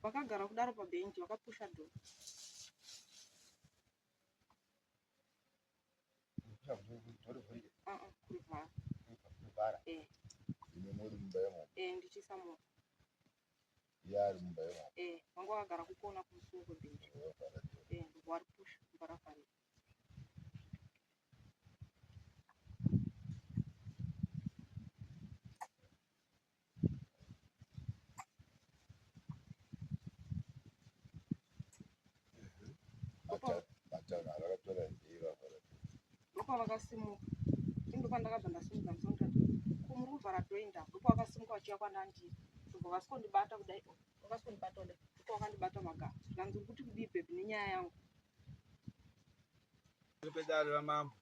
Vakagara kudaro pabhenji vakapusha door. Ah, ah, kurivhara. Kurivhara. Eh. Imi muri mumba imomo. Eh, ndichiisa moto. Iye ari mumba imomo. Eh, vanga vakagara kukona kumusuwo kwebhenji. Vavhara door. Eh, ndobva varipusha ndobva ravharika. Matanho avakatora ndei vavhara door. Ndopavakasimuka. Ini ndopandakabva ndasimudza musoro ndikati ko muri kuvhara door indava. Ndopavakasimuka vachiuya kwandandiri. Ndobva vasvikondibata kudai oh, vakasvikondibata kudai. Ndopavakandibata magaro. Zvikanzi uri kuti kudii babe nenyaya yangu. Pamberi pedare ramambo,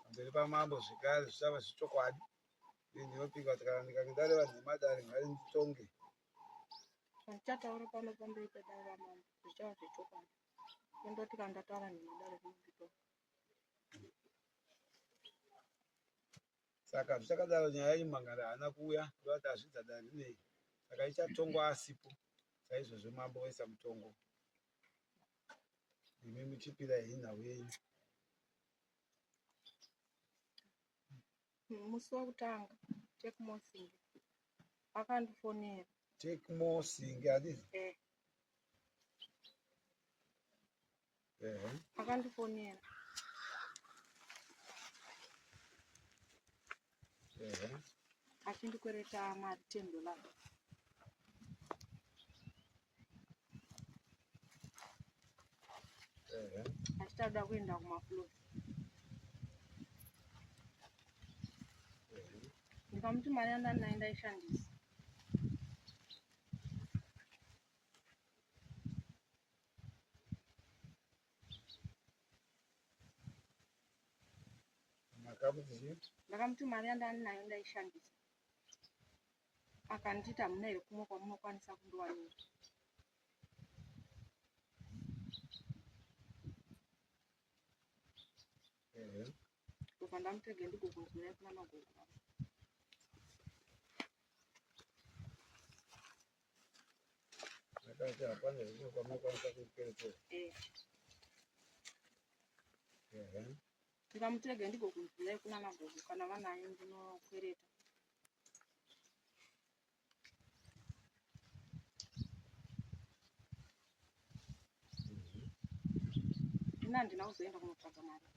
pamberi pamambo zvekare zvichava zvechokwadi. Uye ndinopika kuti kana ndikange ndareva nhema dare ngarinditonge. Zvandichataura pano pamberi pedare ramambo zvichava zvechokwadi. Uye ndoti kana ndataura nhema dare rinonditonga. Saka zvichakadaro nyaya iyi mumangari haana kuuya kureva kuti azvidza dare rinei. Saka ichatongwa asipo. Saizvozvo mambo voisa mutongo. Imi muchipira henyu nhau yenyu. Musi wekutanga Take Singe akandifonera. Take Singe handiti? Eh. Ehe. Akandifonera. Ehe. Achindikwereta mari 10 dollars. Ehe. Achida kuenda kumafloors. Ndikamuti mari yandanayo ndaishandisa. Makamuti chii? Ndakamuti mari yandanayo ndaishandisa. Akanditi hamuna here kumwe kwamunokwanisa kundiwanira. Ehe. Ndobva ndamutega ndigokunzwirai kuna magogo vangu. Akati hapana here kumwe kwamunokwanisa kukweretera. Eh. Ehe. Ndikamutega ndigokunzwirai kuna magogo kana vanayo ndinokwereta. Ini handina kuzoenda kunotsvaga mari.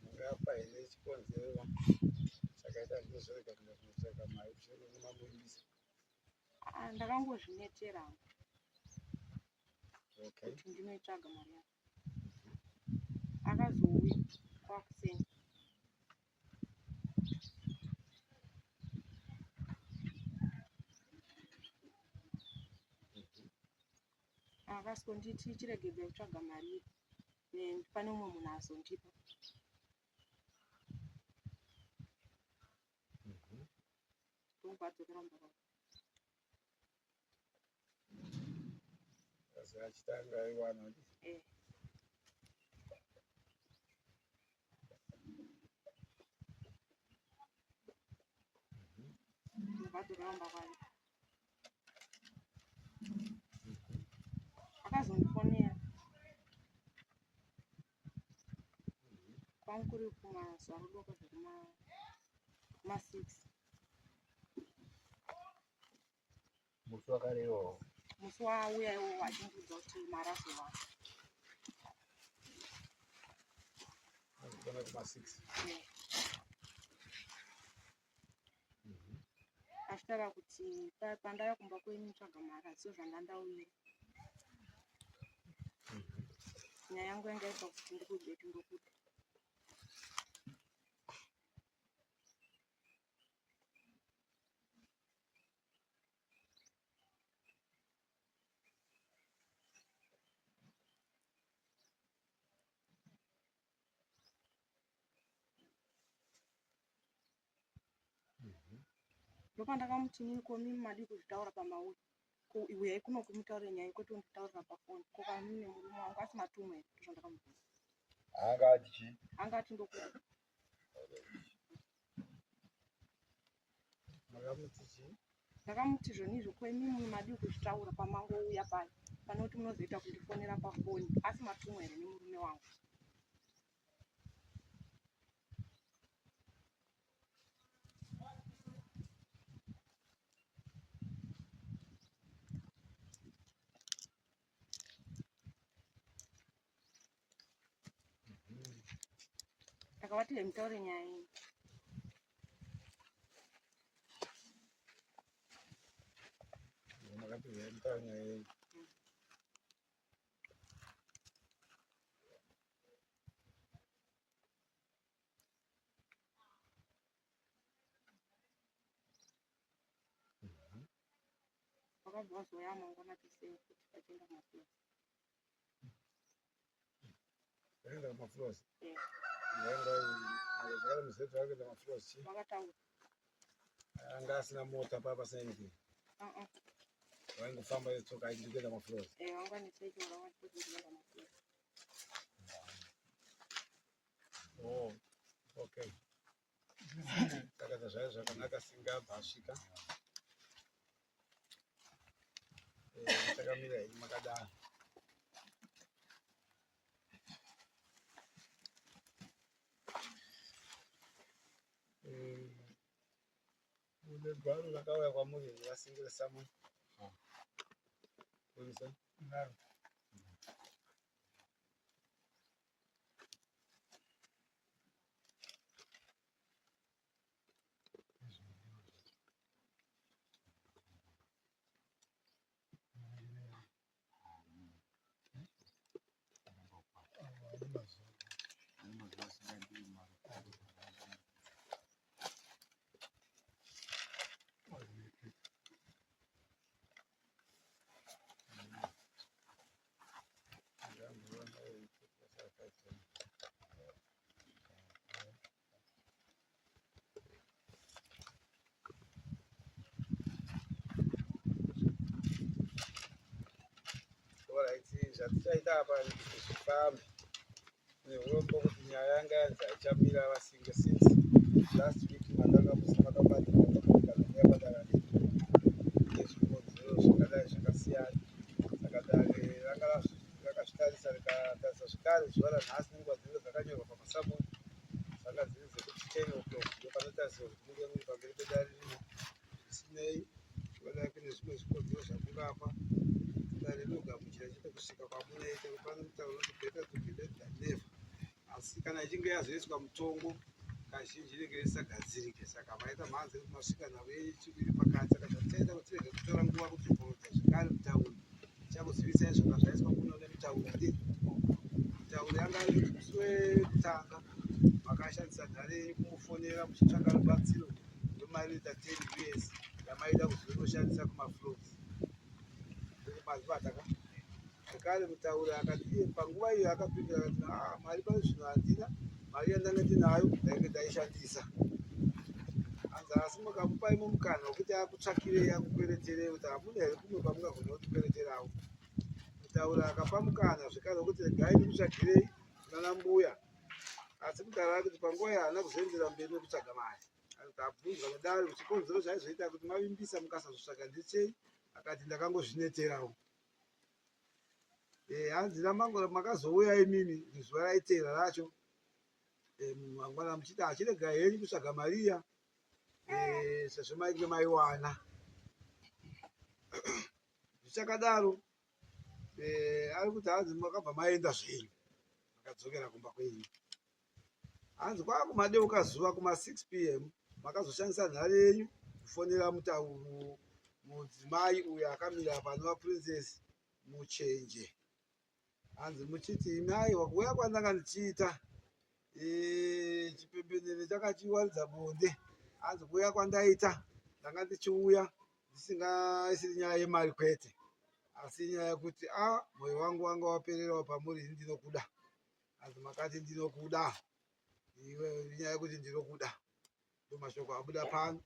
Mungapa here chikonzero chakaita kuti muzorega kuenda kunotsvaga mari mushure mekunge mamuvimbisa? Ah, ndakangozvinetera hangu Okay. kuti ndinoitsvaga mari yacho. Akazouya kwakuseni. Akasonditi chiregedza kutsvaga mari iyi pane umwe munhu azondipa. Ndobva adzokera kumba kwake. Akazi achitanga aiwana kuti Eh. Ndobva adzokera kumba kwake. Akazondifonera kwangu kuri kumazuva rudoka zvekuma kuma 6 Musi wakare iwowo. Musi wauya iwowo achindiudza kuti mari azowana. Azokwana kuma 6. Eh. Achitaura kuti pandauya kumba kwenyu tsvaga mari hasiwo zvandandauyira. Nyaya yangu yanga iri pakuti ndikuudze kuti ndokuda. Ndopandakamuti inini ko mimi madii kuzvitaura pamauya ko uyai kuno kumutaurira nyaya kwete kunditaurira pafoni ko kana mimi nemurume wangu asi matumwa here ndozvandakamubvunza. Anga ati chii? Anga ati ndokuda. Wakamuti chii? Ndakamuti zvonizvo ko imi mumwe madii kuzvitaura pamangouya paye pane kuti munozoita kundifonera pafoni asi matumwa here nemurume wangu. Ndakavati mutaure nyaya yenyu. Makati mutaure nyaya yenyu. Vakabva vazouya mangwana tese kuti vachienda kumafloors. Vakaenda kumafloors? Eh. Vaenda zvakare muzeto vakaenda kumafloors chii? Vakataura. Anga asina mota paya pasina anything. Uh-uh. Vaingofamba netsoka achienda kumafloors. Eh, vanga netsoka vanga kuenda kumafloors. Oh, okay. Saka zvaiva zvakanaka singabva asvika. Eh, takamira henyu makadaro. Eh, mune gwaro rakauya kwamuri vasingira samwe. Purisa. Ndaro. Alright, zvatichaita apa kuti zvifambe neurombo kuti nyaya yanga yanzi haichamira vasinge since last week makanga musina makabatirwa pakuikana muyabatana nezvikonzero zvakadai zvakasiyana. Saka dare ranga rakazvitarisa rikatarisa zvekare zuva ranhasi nenguva dzinenge dzakanyorwa pamasamoni dzanga dziri dzekuti 10 o'clock ndopanotarisirwa kuti munge muri pamberi pedare rino. Zvisinei, kungadai kune zvimwe zvikonzero zvamungapa dare rinogamuchira chete kusvika kwamunoita pane mutauro unoti better to be late than never. Asi kana ichinge yazoiswa mutongo kazhinji inenge isagadzirike saka maita mhanzi yekuti masvika nhau yechipiri pakati saka zvatichaita kuti tirege kutora nguva kudzokorodza zvekare mutauro tichakuzivisai zvanga zvaiswa kuno nemutauro ndi mutauro yanga iri kuti musi wekutanga makashandisa nhare yenyu kumufonera muchitsvaka rubatsiro rwemari inoita 10 us yamaida kuzonoshandisa kumafloors mazibata ka Zvekare mutauri akati iye panguva iyo akapindura akati ah, mari pari zvino handina mari yandanga ndinayo ndainge ndaishandisa. Hanzi asi mukamupa imwe mukana wekuti akutsvakirei akukwereterei kuti hamuna here kumwe kwamungagona kutikwereterawo. Mutauri akapa mukana zvekare wekuti regai ndikutsvagirei kunana mbuya asi mutauri akuti panguva iyo haana kuzoendera mberi nekutsvaga mari. Akabvunzwa nedare kuti chikonzero chaizoita kuti mavimbisa mukasazotsvaga ndechei akati ndakangozvineterawo. Eh, hanzi ramangwana makazouya imimi zuva raitera racho eh, mangwana muchiti achirega henyu kutsvaga mariya eh, sezvo mainge maiwana zvichakadaro ari kuti hanzi makabva maenda zvenyu makadzokera kumba kwenyu Hanzi kwakumadeuka zuva kuma 6 pm makazoshandisa nhare yenyu kufonera mutauru mudzimai uyo akamira apa anova Princess Muchenje. Hanzi muchiti imi aiwa kuuya kwandanga ndichiita eh, chipembenene chakachiwaridza bonde. Hanzi kuuya kwandaita ndanga ndichiuya ndisinga isiri nyaya yemari kwete asi inyaya yekuti a ah, mwoyo wangu wanga wapererawo pamuri ini ndinokuda. Hanzi makati ndinokuda iwe inyaya yekuti ndinokuda ndomashoko abuda pano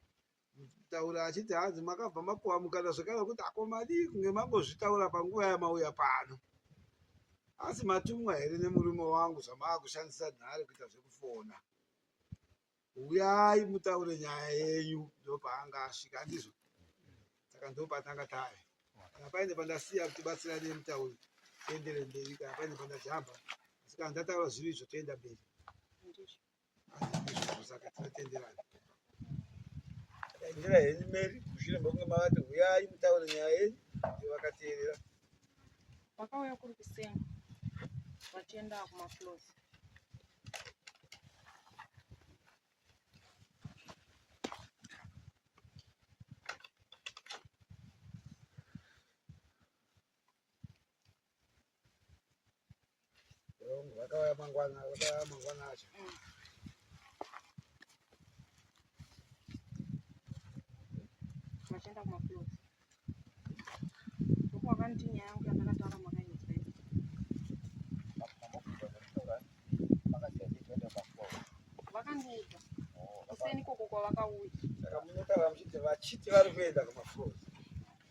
mutaura achiti hanzi makabva mapuwa mukana zvekare wekuti ako madii kunge mangozvitaura panguva yamauya pano asi matumwa here nemurume wangu zvamaakushandisa nhare kuita zvekufona. Uyai mutaure nyaya yenyu, ndopaanga asvika, handizvo? Saka ndopatanga tave. Kana paine pandasiya kuti batsirane mutauri, tiendere mberi. Kana paine pandajamba, asi kana ndataura zviri izvo, toenda mberi. Ndizvozvo, saka tinotenderana. Endera henyu Mary, mushure mekunge mavati huyai mutaure nyaya yenyu, ndivo vakateerera. Vakauya kuri kuseni vachienda kumafloors. Vakauya mangwana, vakauya mangwana acho. Vachienda kumafloors. Ndokwakanditi nyaya yangu yandakataura makainzwa here? Vakandiudza kuseni ikoko kwavakauya. Saka munotaura muchiti vachiti vari kuenda kumafloors.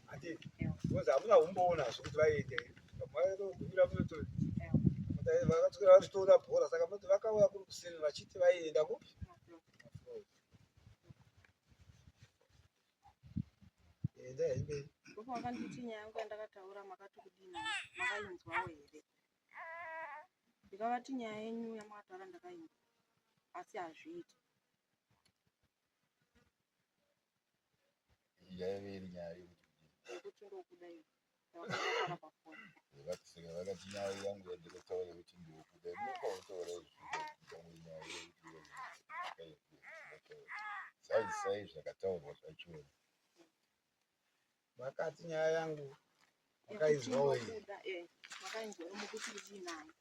Handiti? Because hamuna humbowo nazvo kuti vaende. Vamwe munoto vakatokera vachitora bhora saka munoti vakauya kuri kuseni vachiti vaienda kupi? Kumafloors. Enda hembe. Ndipo vakanditi nyaya yangu yandakataura makati kudini makainzwawo here? Ndikavati nyaya yenyu yamakataura ndakainzwa asi hazviiti. Yaive iri nyaya yekuti kudini? Yekuti ndokuda iwe. Yavakataura pafoni. Saka vakati nyaya yangu yandikataura yekuti ndokuda munopautaura izvo nyaya yekuti zazisai zvakataurwa zvachona. Vakati nyaya yangu makainzwawo here? Ndokuda, eh, makainzwa mukuti kudii nayo?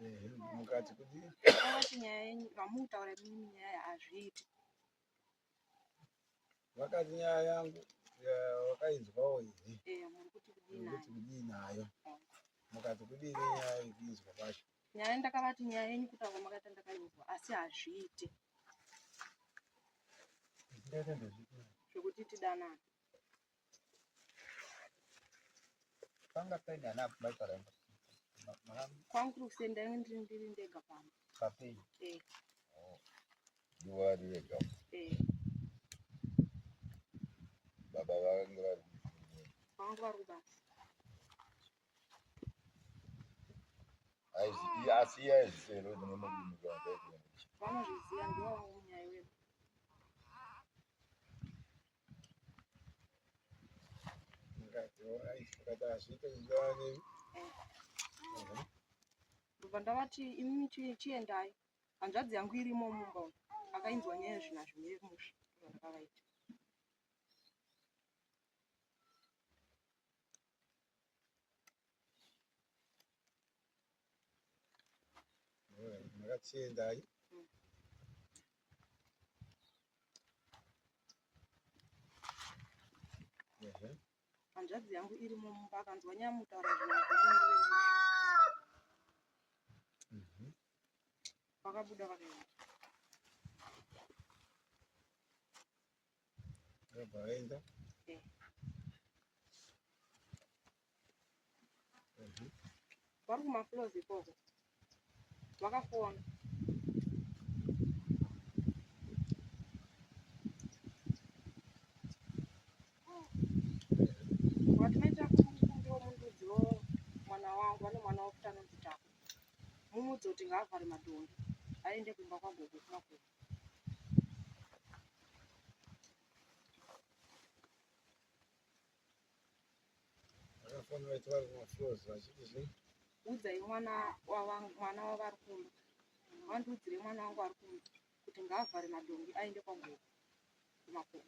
Ehe, mukati kudii? Vakati nyaya yenyu vamutaura imimi nyaya hazviiti. Vakati nyaya yangu wakainzwawo here? Eh, muri kuti kudii nayo? Kuti kudii nayo? Mukati kudii nenyaya yekuinzwa kwacho? Nyaya ndakavati nyaya yenyu kutaura makaita ndakainzwa asi hazviiti. Zvekuti tidanane. Panga paine ana maitaura Kwangu kuri kuseni ndainge ndiri ndiri ndega pamba. papenyu. Eh, Ndivo vari vega. eh, Baba vakange vari vangu vari kubasa. Asi iye aizviziva here kuti munomudini kana ndaikuenda? Vanozviziva ndivo vangu munyaya wedu. Mukati alright, mukati hazviite kudanana nemi. Eh. Ehe. Ndobva ndavati imimi chiendai. Hanzvadzi yangu irimo mumba umu. Akainzwa nyaya zvinhu hazvimiri mushe. Ndozvandakavaita. Alright, makati chiendai. Ehe. Hanzvadzi yangu irimo mumba akanzwa nyaya mutaura zvinhu hazvimiri mushe. Vakabuda vakaenda. Vakabva vaenda. Eh. Vari kumafloors ikoko. Vakafona. Vakati maita kukumbira mundudziwo mwana wangu, vane mwana wavo futi anonzi Taku. Mumuudze kuti ngaavhare madhongi aende kumba kwagogo kumakuva. Vakafona vaiti vari kumafloors vachiti zvii? Udzai mwana wavangu, mwana wavo ari kumba. Vandiudzire mwana wangu ari kumba kuti ngaavhare madhongi aende kwagogo kumakuva.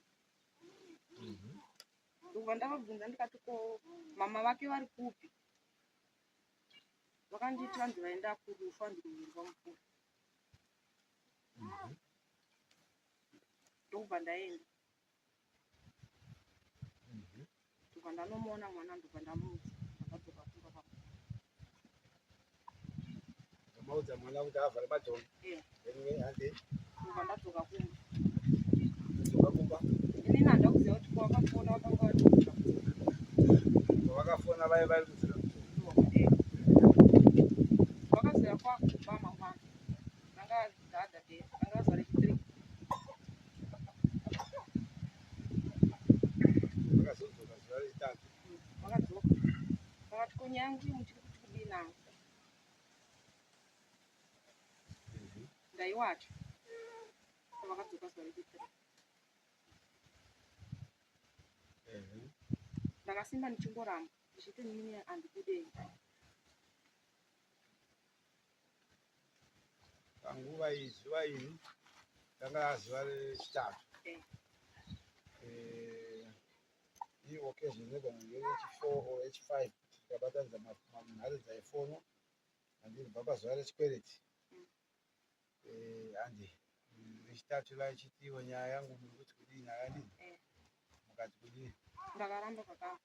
Ndobva ndavabvunza ndikati ko mama vake vari kupi? Vakanditi vanzi vaenda kurufu vanzi kumhiri kwamukuru. Ndokubva ndaenda. Ndobva ndanomuona mwana ndobva ndamuudza. Ndakadzoka kumba kwangu. Maudza mwana kuti avhare madhongi. Eh. Anyway, handei. Ndobva ndadzoka kumba. Dzoka kumba. Inini handida kuziva kuti kwavakafona vakanga vatiudza. Vakafona vaye vari kudzira. Vakazouya kwakuba mangwana. Ranga the day, ranga zuva rechithree. Vakazodzoka zuva rechitatu. Vakadzoka. Vakati ko nyaya yangu iyi muchiri kuti kudii nayo? Ndaiwacha. Vakadzoka zuva rechithree. Ndakasimba ndichingoramba ndichiti inini handibudei. Panguva iyi zuva iri ranga razuva rechitatu. Eh. Eh, iyi occasion inogona kunge iri yechi4 or yechi5 tikabatanidza nhare dzaifonwa handibva pazuva rechikwereti. Eh, handi rechitatu vaichitiwo nyaya yangu muri kuti kudii nayo handii? Eh. Mukati kudii? Ndakaramba zvakare.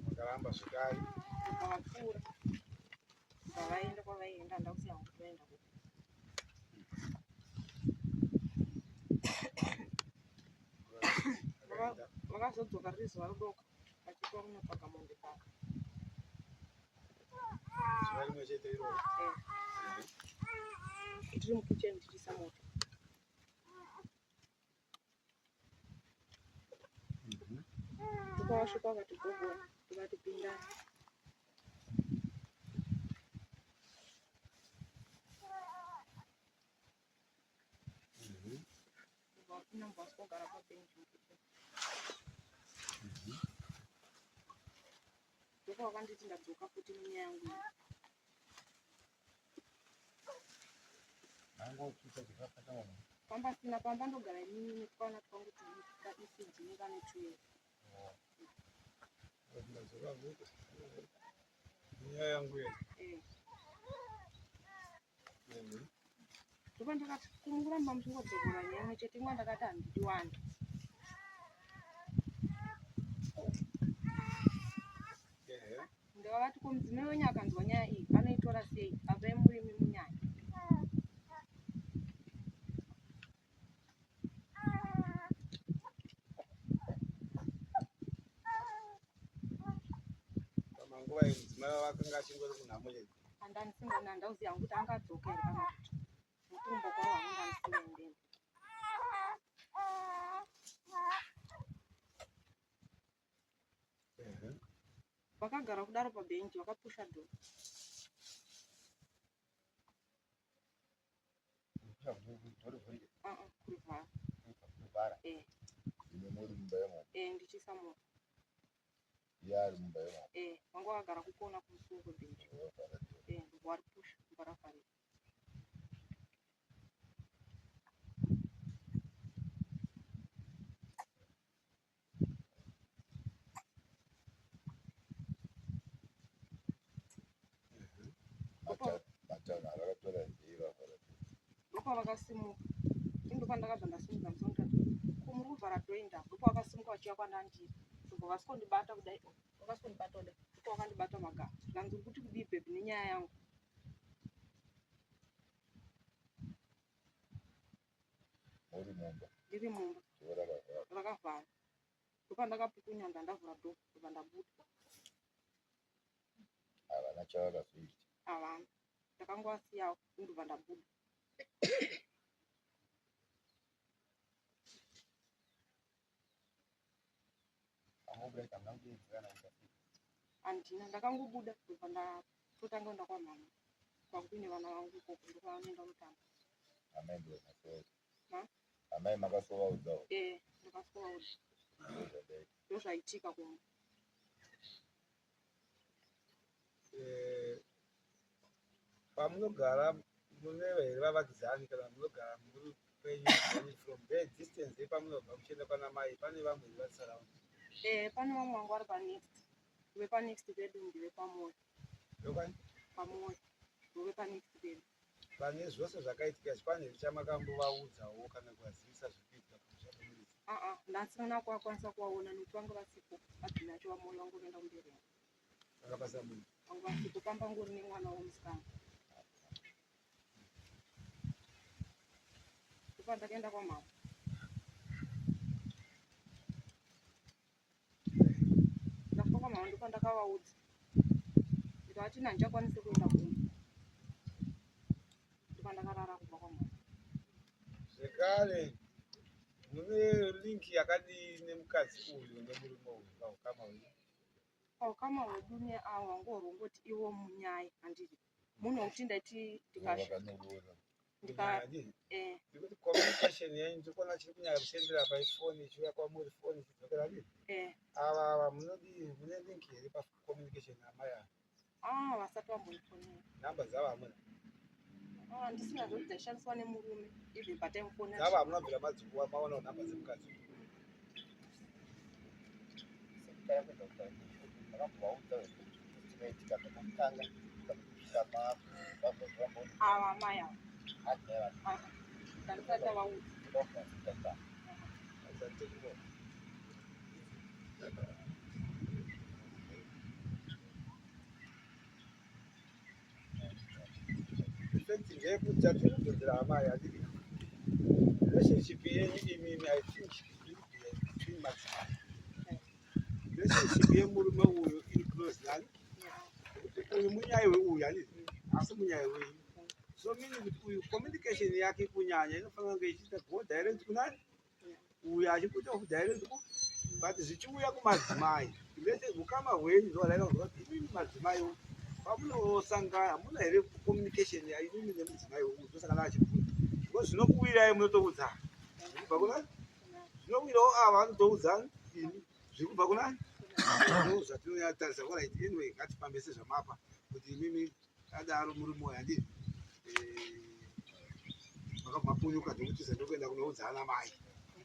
Makaramba zvekare. Kubva vapfuura. Kubva vaenda kwavaienda handina kuziva hangu kuti vaenda kupi. Vakaenda. Vakazodzoka riri zuva rodoka vachitwa kunotsvaga mombe paka. Zuva rimwe chete iroro. Eh. Ndiri mukicheni ndichiisa moto. Ndopavasvika vakati gogo ndikati pindai. Ndobva vapinda ndobva vasvikogara pabhenji mukicheni. Ndopavakanditi ndadzoka futi nenyaya yangu iyi. Pamba sina pamba ndogara inini netwana twangu tudiki kaECD nekane 2 years. Ndadzoka futi. Nyaya yangu iyi. Eh. Ndopandakati kumuramba muchingodzokora nyaya imwe chete imwe ndakati handidi wani. Ehe. Ndakavati ko mudzimai wenyu akanzwa nyaya iyi anoitora sei apa murimi munyaya. Panguva iyi mudzimai vakanga achingori kunhamo chete. Handandisingana handauziva hangu kuti angadzoka here kana kuti mutumbo kwavo hangu ndandisingaendeni. Ehe. Vakagara kudaro pabhenji vakapusha dhoo. Uh-uh, kurivhara. Eh, Imi muri mumba imomo. eh, ndichiisa moto. Iye ari mumba imomo. Eh, vanga vakagara kukona kumusuwo kwebhenji. Vavhara dhoo. Eh, ndobva varipusha ndobva ravharika. Matanho avakatora ndei vavhara dhoo. Ndopavakasimuka. Ini ndopandakabva ndasimudza musoro ndikati ko muri kuvhara dhoo enda. Ndopavakasimuka vachiuya kwandandiri. Ndobva vasvikondibata kudai. Vakasvikondibata kudai. Ndopavakandibata magaro. Zvikanzi uri kuti kudii bhebhi nenyaya yangu. Muri mumba. Ndiri mumba. Dhoo rakavharwa. Rakavhara. Ndopandakapukunya ndandavhura dhoo ndobva ndabuda. Havana chavakazoita. Havana. Ndakangovasiyawo ndobva ndabuda. Handina ndakangobuda ndobva ndatotanga kuenda kwamama kwakuine vana vangu ikoko ndopavanoenda kunotamba. Amai ndivo makasovaudza. Ma? Amai makasovaudzawo. Eh, ndakasovaudza. Ndozvadaita. Ndozvaitika kumba. Eh, pamunogara mune here vavakidzani kana munogara muri kwenyu from there distance yepamunobva muchienda kwana mai pane vamwe here vari surround? Eh, pane vamwe vangu vari panext. Vepanext pedu ndevepamoyo. Ndokwani? Pamoyo. Ndovepanext pedu. Pane zvose zvakaitika izvi pane here chamakambovaudzawo kana kuvazivisa zviri kuitika pamusha pemuridzi? Aa, ndasina kuvakwanisa kuvaona nekuti vanga vasipo. Vadzimai vacho vamoyo vangu voenda kumberi. Vanga pasina munhu. Vanga vasipo pamba ngori nemwana womusikana. Ndopandakaenda kwamama. Ndasvika kwamama ndopandakavaudza. Ndikavati handichakwanisi kuenda kumba. Ndopandakarara kubva kwamama. Zvekare mune link yakadii nemukadzi uyu nemurume uyu paukama hwenyu? Paukama hwedu neawa ngorongoti iwo munyai handiti munhu wekuti ndaiti Vakamuroora. ndika Kunyanya eh ndikuti communication yenyu ndikuona chiri kunyanya kusendera paifoni ichiuya kwamuri foni ichidzokera dii eh ava ava munodii mune link here pacommunication amai ava ah vasati vambondifonera. nhamba dzavo hamuna Ah ndisina zvokuti dzaishandiswa nemurume even pataimufonera. dzavo hamuna kubvira madzikuwa maonawo nhamba dzemukadzi uyu. Sekutanga kuenda kutaura makambovaudza kuti chinoitika pekutanga kusvika mavambo Ava amai ava. adzai Ah ndandisati ndavaudza. vanhu Hadzatengwa. In fact ndeyekuti chatiri kubvunzira amai handiti relationship yenyu imimi I think iri between madzimai relationship yemurume uyu iri close nani Yeah. kuti uyu munyai weuyu handiti asi munyai wenyu so meaning kuti uyu communication yake kunyanya inofanira kunge ichiita go direct kunani uyu achikuita direct ku but zvichiuya kumadzimai lete ukama hwenyu ndowadaida kuzwa kuti imimi madzimai pamunosangana hamuna here communication yaimimi nemudzimai uyu ndosangana achibvunza because zvinokuwirai munotoudzana zvirikubva kunani zvinokuwirawo ava vanotoudzana imi zviri kubva kunani ndo zvatinonyatarisa alright anyway ngatifambe sezvamapa kuti imimi adaro murume uyu handii makabva mapunyuka ndokutiza ndokuenda kunoudza ana mai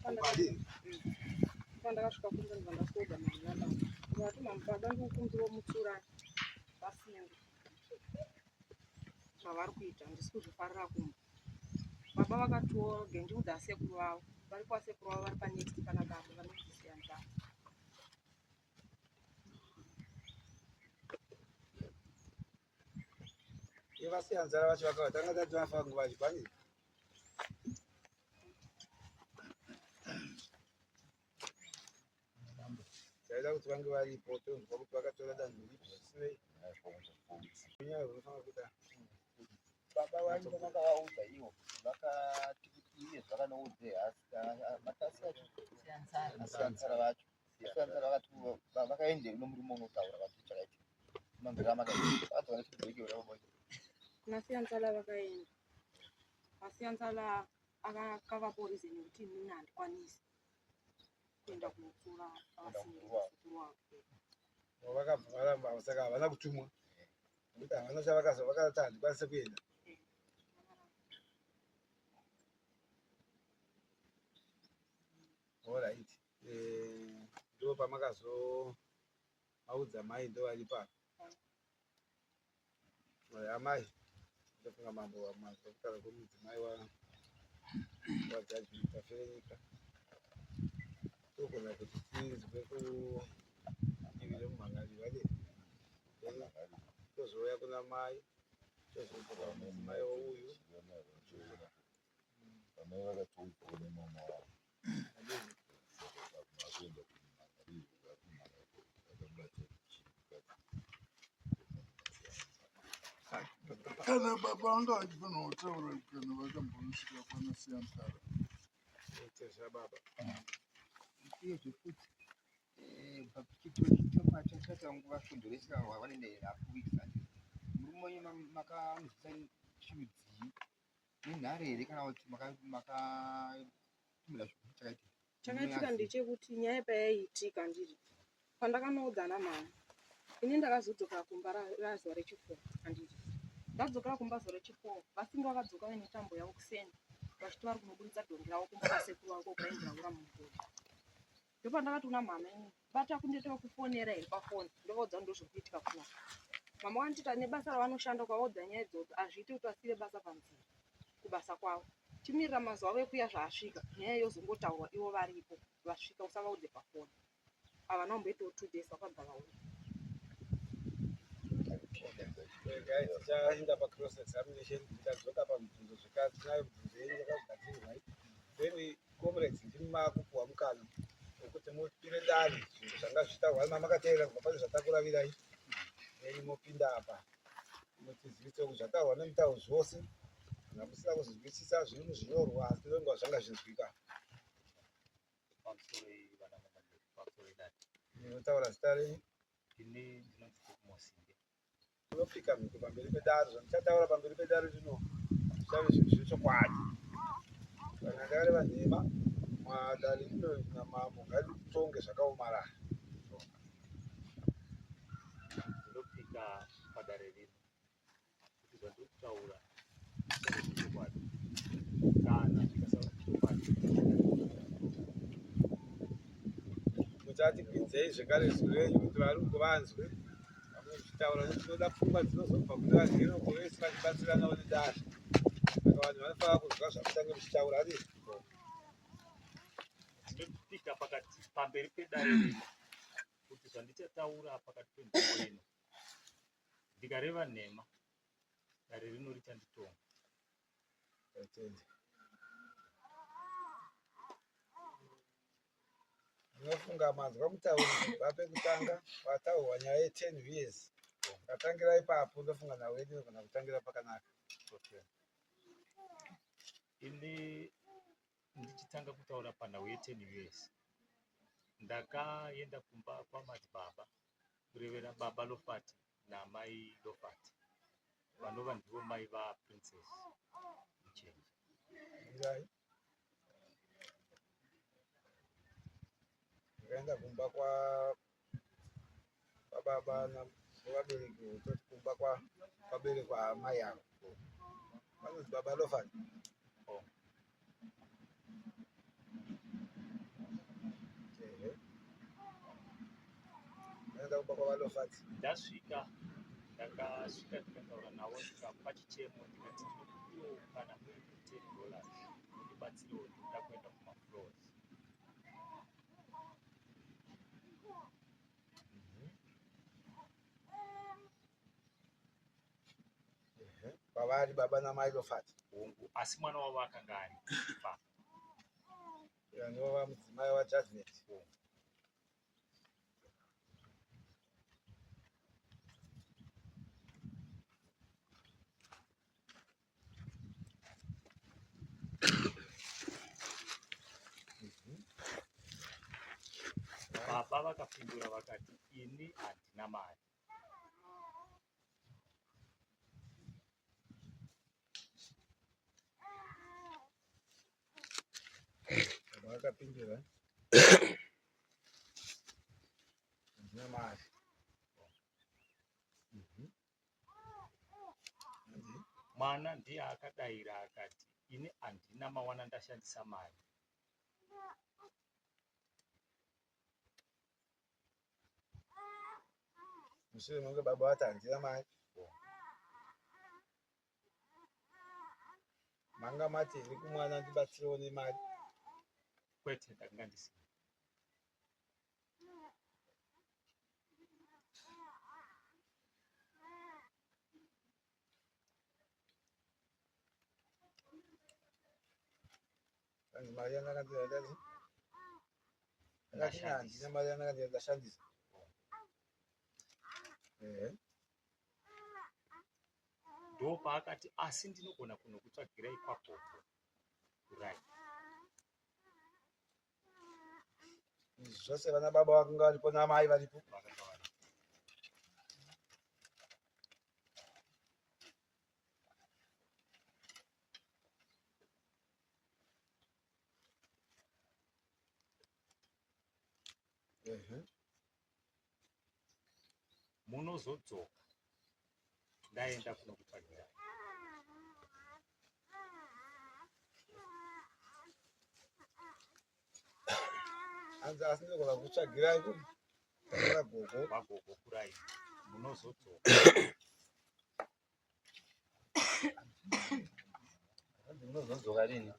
handii Pandakasvika kumba ndibva ndasvoda mama nababa. Ndikati mama baba ndikukumbirawo mutsurani vasinge zvavari kuita handisi kuzvifarira kumba. Baba vakatiwo gendiudza asekuru vavo vari kwasekuru vavo vari panext pana baba vanonzi Siyanzara. Vasiyanzara vacho vakava tanga tati vafa nguva chibani taida kuti vange varipo tonzwa kuti vakatora danho ripi zvisinei kunyaya unofanira kuda Baba vangu vakavaudza ivo vakati kuti iye zvakanoudze matasi acho asiyanzara vacho asiyanzara vakati vakaende uno murume unotaura vantu chakaitika manzira makaita vakadzoka nechibheki ura Kuna Siyanzala vakaenda. VaSiyanzala akavapo reason yekuti inini handikwanisi kuenda kunotsura vasinge sekuru wavo. Vakabva varamba saka havana kutumwa nekuti havana chavakazo vakati handikwanise kuenda. Alright. Ndo pamakazoaudza mai ndo vari pano. Amai ndofunga mambo manzwa kutaura kwemudzimai wajaji Tafirenyika. Togona kuti tinzwe kudivi remumhan'ari vadii then tozouya kuna mai tozobva mudzimai wouyu. Amai vakatoudzawo nemama wavo. Saka makuenda kumhan'ari akabata chikadzi. Kana baba vanga vachifanira kutaura kana vakambonosvika kwana Siyanzara. Ite zvababa. Uyezve futi pachichata nguva svondo rese vanoenda hafu weeks andi murume wenyu makamuzisa chirudzii nenhare here kana kuti makatumira chakaitika? Chakaitika ndechekuti nyaya payaiitika ndiri pandakanoudza namama ini ndakazodzoka kumba razuva rechi4 handiti ndadzokera kumba zuva rechi4 vasinge vakadzoka vaine tambo yavo kuseni vachiti vari kunoburitsa dhongi ravo kumba kwasekuru vavo kwainzi raura mumugodhi. Ndopandakati kuna mama ini bata kundiita kufonera here pafoni ndovaudza kuti ndozviri kuitika kunaka. Mama vandiita nebasa ravanoshanda ukavaudza nyaya idzodzo hazviiti kuti vasiyire basa panzira kubasa kwavo. Chimirira mazuva avo ekuuya zvaasvika nyaya yozongotaurwa ivo varipo vasvika usavaudze pafoni. Havana kumboitawo 2 days vakabva vauya. Regai tichaenda pacross examination, tichadzoka pamibvunzo zvekare. Tinayo mibvunzo yenyu yakagadzirirwa. Then comrades, ndimi makupuwa mukana wekuti mupire dare zvinhu zvanga zvichitaurwa mamakateerera kubva pane zvatakuravirai. Then mopinda apa mutizivise kuti zvataurwa nemutauro zvose kana musina kuzvinzwisisa zviri muzvinyorwa, asi nenguva zvanga zvinzwika. Pamusoro vana pamusoro idare. Munotaura zita renyu? Ini ndinonzi Tekumosimbe. Unopika mhiko pamberi pedare, zvandichataura pamberi pedare rino zvichave zvinhu zvechokwadi. Kana ndakareva nhema, dare rino namambo ngaritonge zvakaomarara. Ndinopika padare rino kuti zvandiri kutaura zvichave zvechokwadi. Kana zvikasava zvechokwadi, Muchati kwidzei zvekare izwi renyu kuti vari uko vanzwe vamuchitaura. Tinoda pfungwa dzinozobva kune vagere uko vese vachibatsiranawo nedare, saka vanhu vanofanira kunzwa zvamuchange muchitaura adi. Ndinopika pakati pamberi pedare rino kuti zvandichataura pakati penzvimbo ino, ndikareva nhema, dare rino richanditonga. Tatenda. Ndinofunga manzwa mutauri kubva pekutanga pataurwa nyaya ye10 years. Tatangira ipapo, ndofunga nhau yedu inogona kutangira pakanaka. Okay. Ini ndichitanga kutaura panhau ye10 years, ndakaenda kumba kwamadzibaba, kurevera baba Lofati namai Lofati, vanova ndivo mai vaPrincess Muchenje. Mirai. Ndakaenda kumba kwa kwababa nevabereki, toti kumba kwa kwaberekwa amai avo vanonzi baba Lofati. Oh. Ehe. Ndakaenda kumba kwaVaLofati. Ndasvika, ndakasvika ndikataura navo, ndikapa chichemo, ndikati ndinokumbirawo kana muine $10 mundibatsirewo, ndinoda kuenda kumafloors. Ehe. Kwavari baba namai Lofati. Hongu, asi mwana wavo akanga ari ipapo. Anova mudzimai waJudgment. Hongu. Baba vakapindura vakati ini handina mari. Baba vakapindura handina mari. Mwana ndiye akadaira akati ini handina mawana ndashandisa mari. Mushure menge baba vati handina mari, manga mati here kumwana ndibatsirewo nemari? Kwete, ndakanga ndisina. Hanzi mari yandanga ndati ndakati handina mari yandanga ndashandisa. Ehe. Ndopaakati asi ndinogona kunokutsvagirai kwagogo kurai. Izvi zvose vana baba vakanga varipo namai varipo. Vakanga varipo. Ehe. Munozodzoka ndaenda kunokutsvagirai. Hanzi asi ndinogona kutsvagirai kwagogo. Kwagogo kurai, munozodzoka. Hanzi munozodzoka rini?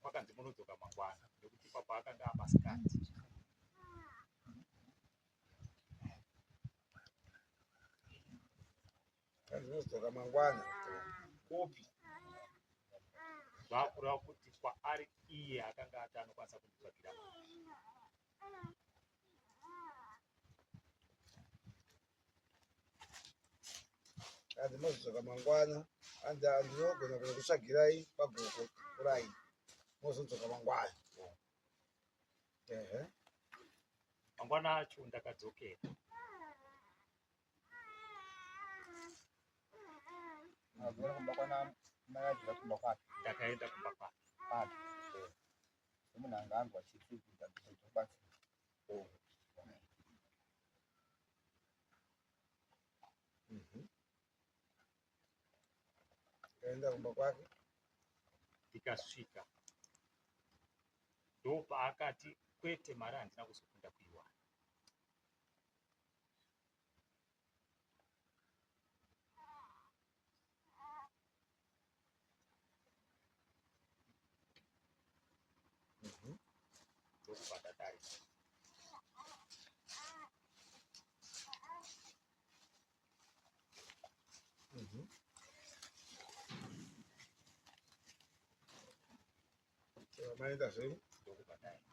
Kwakanzi munodzoka mangwana, nekuti ipapo akanga amasikati. Kanzi mozodzoka mangwana kupi? Zvakureva kuti kwaari iye akanga ati anokwanisa kunditsvagira mari. Hanzi mozodzoka mangwana, hanzi ndinogona kunokutsvagirai pagoko kuraini, mozodzoka mangwana. Ehe. Mangwana acho ndakadzokera. Makadzokera kumba kwana mai vaJola kumba kwake. Ndakaenda kumba kwake. Kwake. Semunhu anga anzwa tsitsi kuti kubatsira. Kaenda kumba kwake. Ndikasvika ndopaakati kwete mari handina kuzokunda kuiwana. Ndokubva ndadarika. Maenda zvenyu? Ndokubva ndaenda.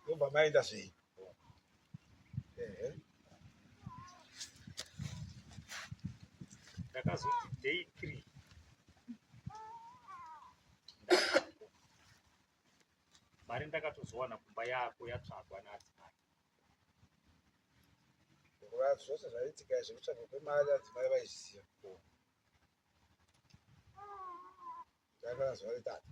Ndobva maenda zvenyu? Ehe. Ndakazoti day 3 ndabvako. Mari ndakatozowana kumba yako yatsvagwa naadzimai. Nguva zvose zvaiitika izvi kutsvagwa kwemari adzimai vaizviziva. Takara zuva retatu.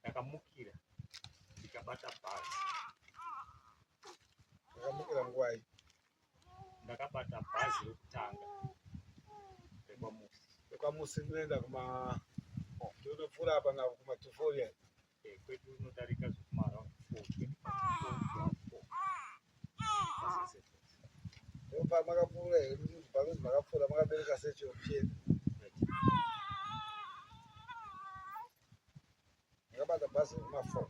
Ndakamukira ndikabata bhazi. Ndakamukira nguvai? Ndakabata bhazi rekutanga rekwaMusi. RekwaMusi rinoenda kuma rinopfuura apa napo kuma 2:40. Kwedu rinodarika zvekuma around 4, 24 to 4. Ndopa makapfuura here? Panonzi makapfuura makabereka secho muchienda. Makabata bhazi rekuma 4.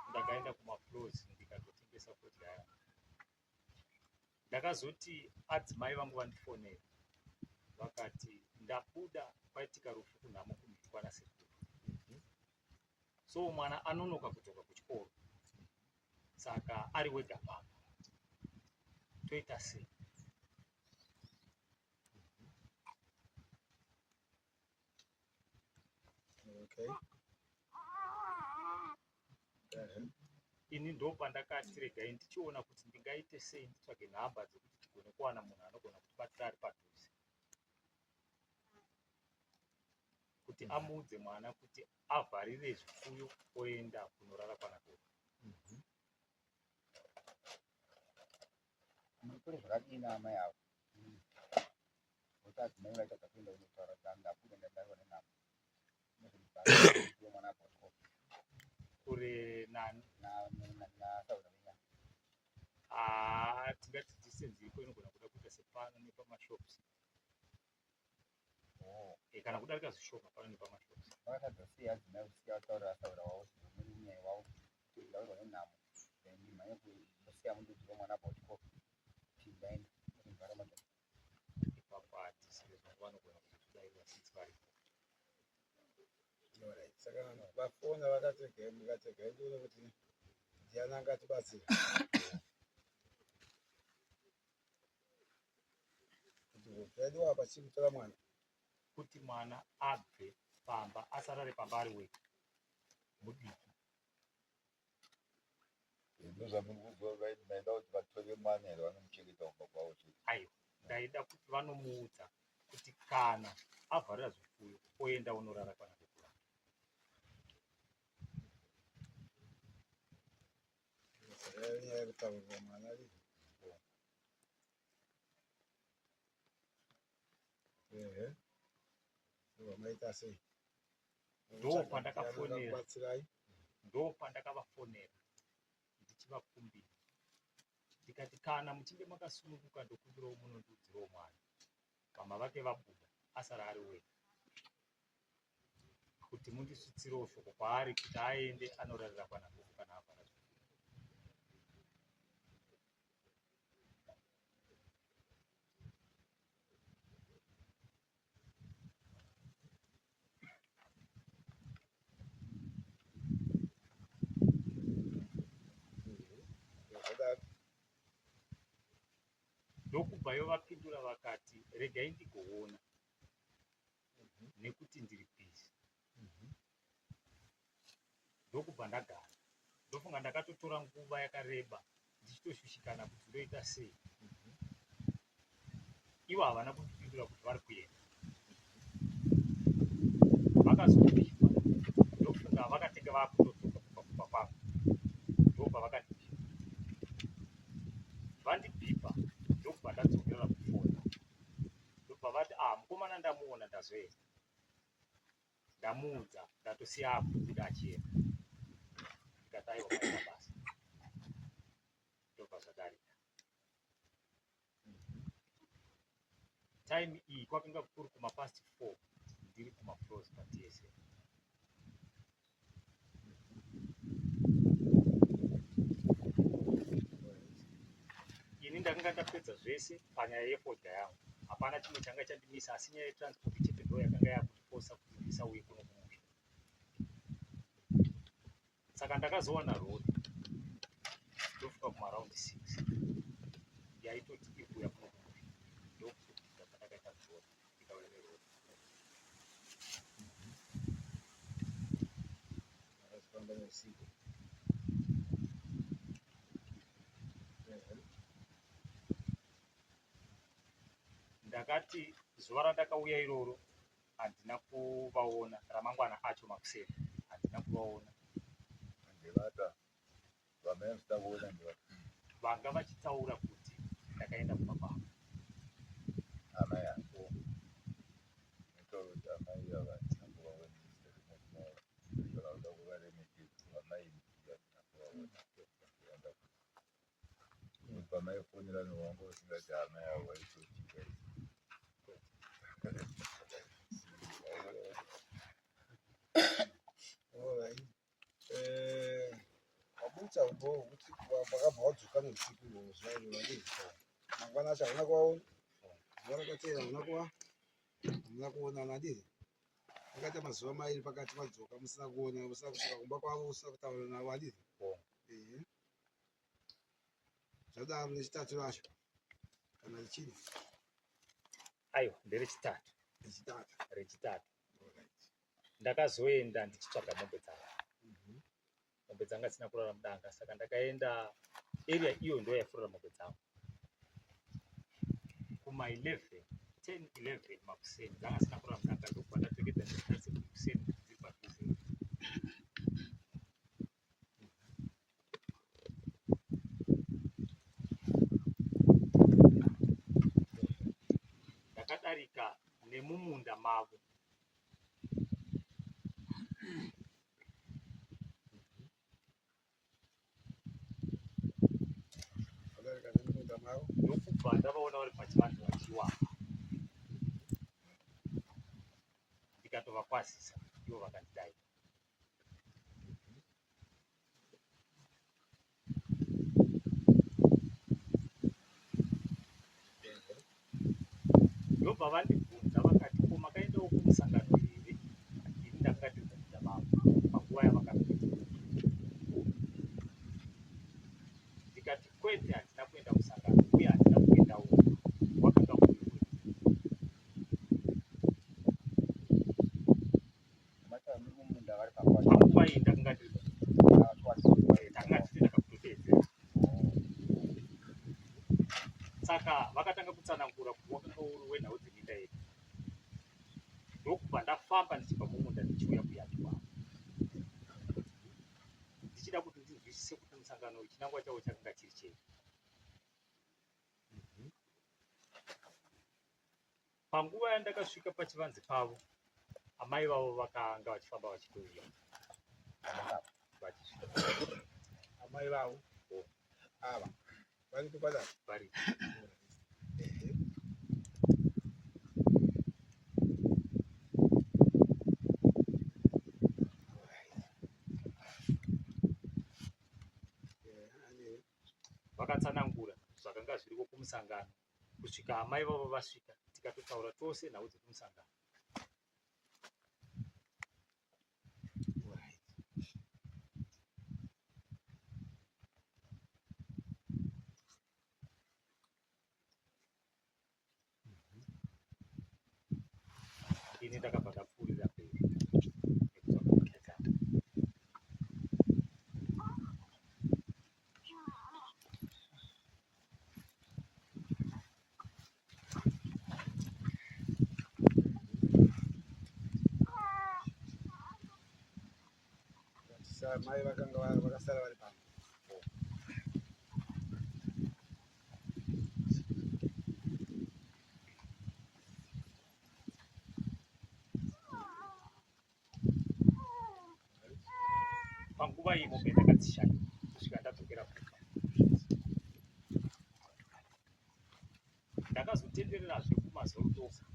Ndakaenda kumafloors ndikatotengesa fodya yangu. Ndakazoti adzimai vangu vandifonera vakati ndabuda kwaitika rufu kunhamo kumhiri kwana sekuru. So mwana anonoka kudzoka kuchikoro saka ari wega pamba toita sei? Okay. Ini ndopandakati regai ndichiona kuti ndingaite sei nditsvage nhamba dzekuti tigone kuwana munhu anogona kutibatsira ari padhuze kuti amuudze mwana kuti avharire zvipfuyo oenda kunorara kwana gogo. Muri kure zvakadini amai avo? Nokuti adzimai vaitadza kuenda kunotaura kuti ndabuda ndadarwa nenhamo. Mwana abva kuchikoro. Kure nani? Nasaura venyama. Ah, tingati distance iripo inogona kuda kuita sepano nepamashops. Kana kudarika zvishoma pano nepamashops. Vakatadza sei adzimai kusiya vataurira asaura wavo muri munyai wavo kuti ndaurwa nenhamo ndimhanye kusiya mundodziva mwana abva kuchikoro kuti ndaenda kuzvara madhaka. Ipapo hatisi vangu vanogona kuzotidairira since varipo. Alright. Saka vafona vakati regai mukati regai ndione kuti ndiani angatibatsira. Kuti zvaidiwa apa chii kutora mwana? Kuti mwana abve pamba asarare pamba ari wega mudiki. Ndozvamuri kuzwa vaiti maida kuti vatore mwana here vanomuchengeta kumba kwavo chete. Aiwa, ndaida kuti vanomuudza kuti kana avharira zvipfuyo oenda unorara kwana tete vake. Nyaya yekutaurira mwana Ehe. Maita sei? Ndopandakafonera. Batsirai. Ndopandakavafonera ndichivakumbira ndikati kana muchinge makasununguka ndokumbirawo munondiudzirawo mwana mama vake vabuda asara ari wega kuti mundisvitsirewo shoko kwaari kuti aende anorarira kwana gogo kana avhara zvikuru. Ndokubvayo vapindura vakati regai ndigoona nekuti ndiri busy. Ndokubva ndagara. Ndofunga ndakatotora nguva yakareba ndichitoshushikana kuti ndoita sei. Ivo havana kundipindura kuti vari kuenda. Vakazobikwa ndofunga vakatenge vakutodzoka kubva kumba kwangu ndopavakandibhipa. Vandibhipa ndokubva ndadzokerera kufona ndobva vati ah mukomana ndamuona ndazoenda. Ndamuudza ndatosiya akubuda achienda ndikati aiwa maita basa ndobva zvadarika. Time iyi kwakanga kuri kuma past 4 ndiri kuma floors paTSM. Ini ndakanga ndapedza zvese panyaya yefodya yangu, hapana chimwe changa chandimisa asi nyaya yetransport chete ndo yakanga yakundifosa kuti ndisauye kuno kumusha. Saka ndakazowana rori ndofika kumaround 6 yaitoti iri kuuya kuno kumusha, ndokuzopinda pandakaita rori ndikauya nerori. Akazofamba neusiku. Ndakati zuva randakauya iroro handina kuvaona, ramangwana acho makuseni handina kuvaona. Ndevata vamai musina kuona ndevata. Vanga vachitaura kuti ndakaenda kumba kwavo. Amai ako. Ndinotaura kuti amai ava handina kuvaona kana kuda kuvaremekedza amai handina kuvaona. Pamaifonerana wanga usingati amai avo vaitotika. Alright. Wabudisa ubwo kuti wakabva wadzoka neusiku ihwohwo zuva iro vadii? Mangwana acho hauna kuvaona? Zuva rakateera hauna kuva hamuna kuonana handiti? Makaita mazuva mairi pakati madzoka musina kuona musina kusvika kumba kwavo usina kutaura navo handiti? Ehe. Zvadaro nechitatu racho kana rechina? Aiwa, nderechitatu. Rechitatu. Rechitatu. Ndakazoenda ndichitsvaga mombe dzangu. Mombe dzanga dzisina kurara mudanga saka ndakaenda area iyo ndo yaifurira mombe dzangu. Kuma 11, 10, 11 makuseni dzanga dzisina kurara mudanga ndokubva ndaperekedza ndichitarisa kuti kuseni kuti dziri padhuze. Ndakadarika nemumunda mavo. Vadarika nemumunda mavo. Ndokubva ndavaona vari pachivanze vachiwaka. Ndikatovakwazisa ivo vakandidaira. Ndobva vandibvunza vakati ko makaendawo kumusangano here? Ini ndakanga ndiri mumunda mavo panguva yavakapinda. Ndikati kwete handina kuenda musangano uye handina kuendawo wakanga uri wei. Panguva iyi ndakanga ndiri mumunda. Ndakanga ndisina kakutoteedzera. wakanga uri wenhau dzeminda yedu. Ndokubva ndafamba ndichibva mumunda ndichiuya kuyadhi kwavo ndichida kuti ndinzwisise kuti musangano uyu chinangwa chawo chakanga chiri chei. Panguva yandakasvika pachivanze pavo, amai vavo vakanga vachifamba vachitouya vachisvika. Amai vavo ava varipo padare? Varipo. Vakatsanangura zvakanga zviriko kumusangano kusvika amai vavo vasvika tikatotaura tose nhau dzekumusangano. Ini ndakabva ndapfuurira mberi nekutsvaga mari dzangu. Mai vakanga vakasara vari pano. Panguva iyi mombe ndakadzishaya kusvika ndadzokera kumba. Ndakazotendererazve kumazorodoka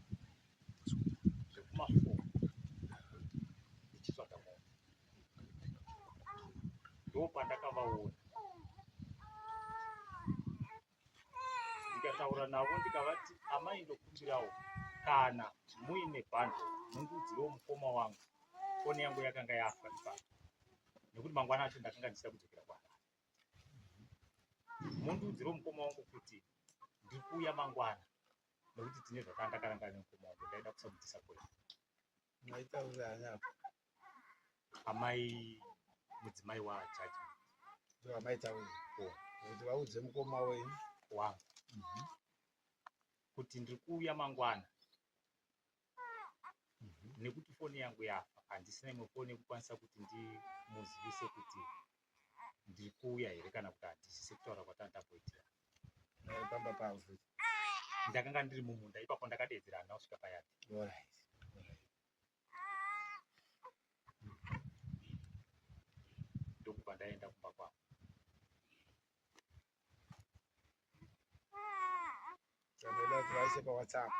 zvekumafo ndichitsvaga mombe, ndopandakavaona ndikataura navo ndikavati, amai ndokumbirawo kana muine bhando mundiudzirewo mukoma wangu, foni yangu yakanga yafa ipapo nekuti mangwana acho ndakanga ndichida kudzokera kuHarare. Mundiudzirewo mukoma wangu kuti ndiri kuuya mangwana nekuti tine zvatanga ndakarangana nemukoma wangu, ndaida kusamudisappoint. Maitaurira ani apa? Amai mudzimai waJudgment. Ndivo amaitaurira kuti vaudze mukoma wenyu wangu kuti ndiri kuuya mangwana nekuti foni yangu yafa, handisina imwe foni yekukwanisa kuti ndimuzivise kuti ndiri kuuya here kana kuti handisi, sekutaura kwatanga tamboitira. Pamba pavo futi? Ndakanga ndiri mumunda ipapo, ndakadeedzera handina kusvika payadhi. Ndokubva ndaenda kumba kwavo. Saka kuti vaise paWhatsApp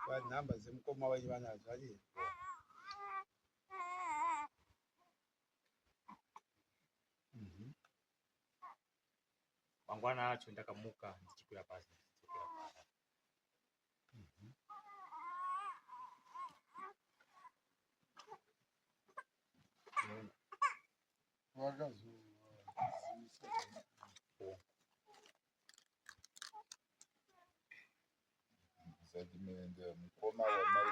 vanhamba dzemukoma wenyu vanadzo vadii? Mangwana acho ndakamuka ndichikwira bhazi ndichidzokera kuHarare. Vakazovazivisa? Musati muende, mukoma wamai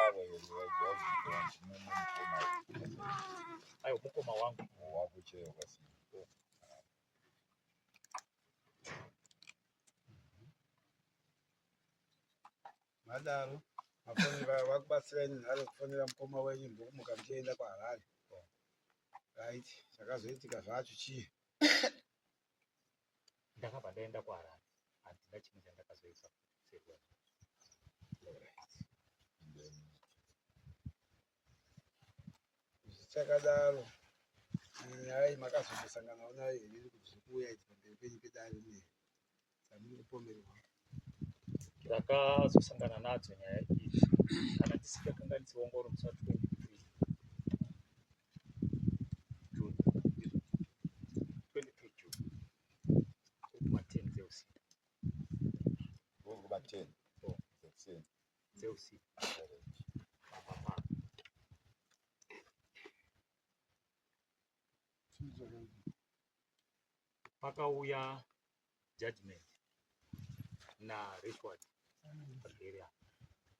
ava here vajajikira mumwe mukoma? Aiwa, mukoma wangu. Wako chaiwo wakasiya? Madaro mafonera vakubatsirai nenhare kufonera mukoma wenyu, ndokumuka muchienda kuHarare, right? Chakazoitika zvacho chii? Ndakabva ndaenda kuHarare, handina chimwe chandakazoisa serwa. Zvichakadaro, nyaya iyi makazombosanganawo nayo here iri kuti zviri kuuya idzi pamberi penyu pedare rineri dzamuri kupomerwa? Ndakazosangana nadzo nyaya idzi, kana ndisingakanganisi, wanga uri musi wa 23 June, ndizvo, 23 June, kuma 10 dzeusiku. Kuma 10 dzekuseni? Dzeusiku, pamba pano. Chii chakaitika? Pakauya Judgment naRishward pagere apa.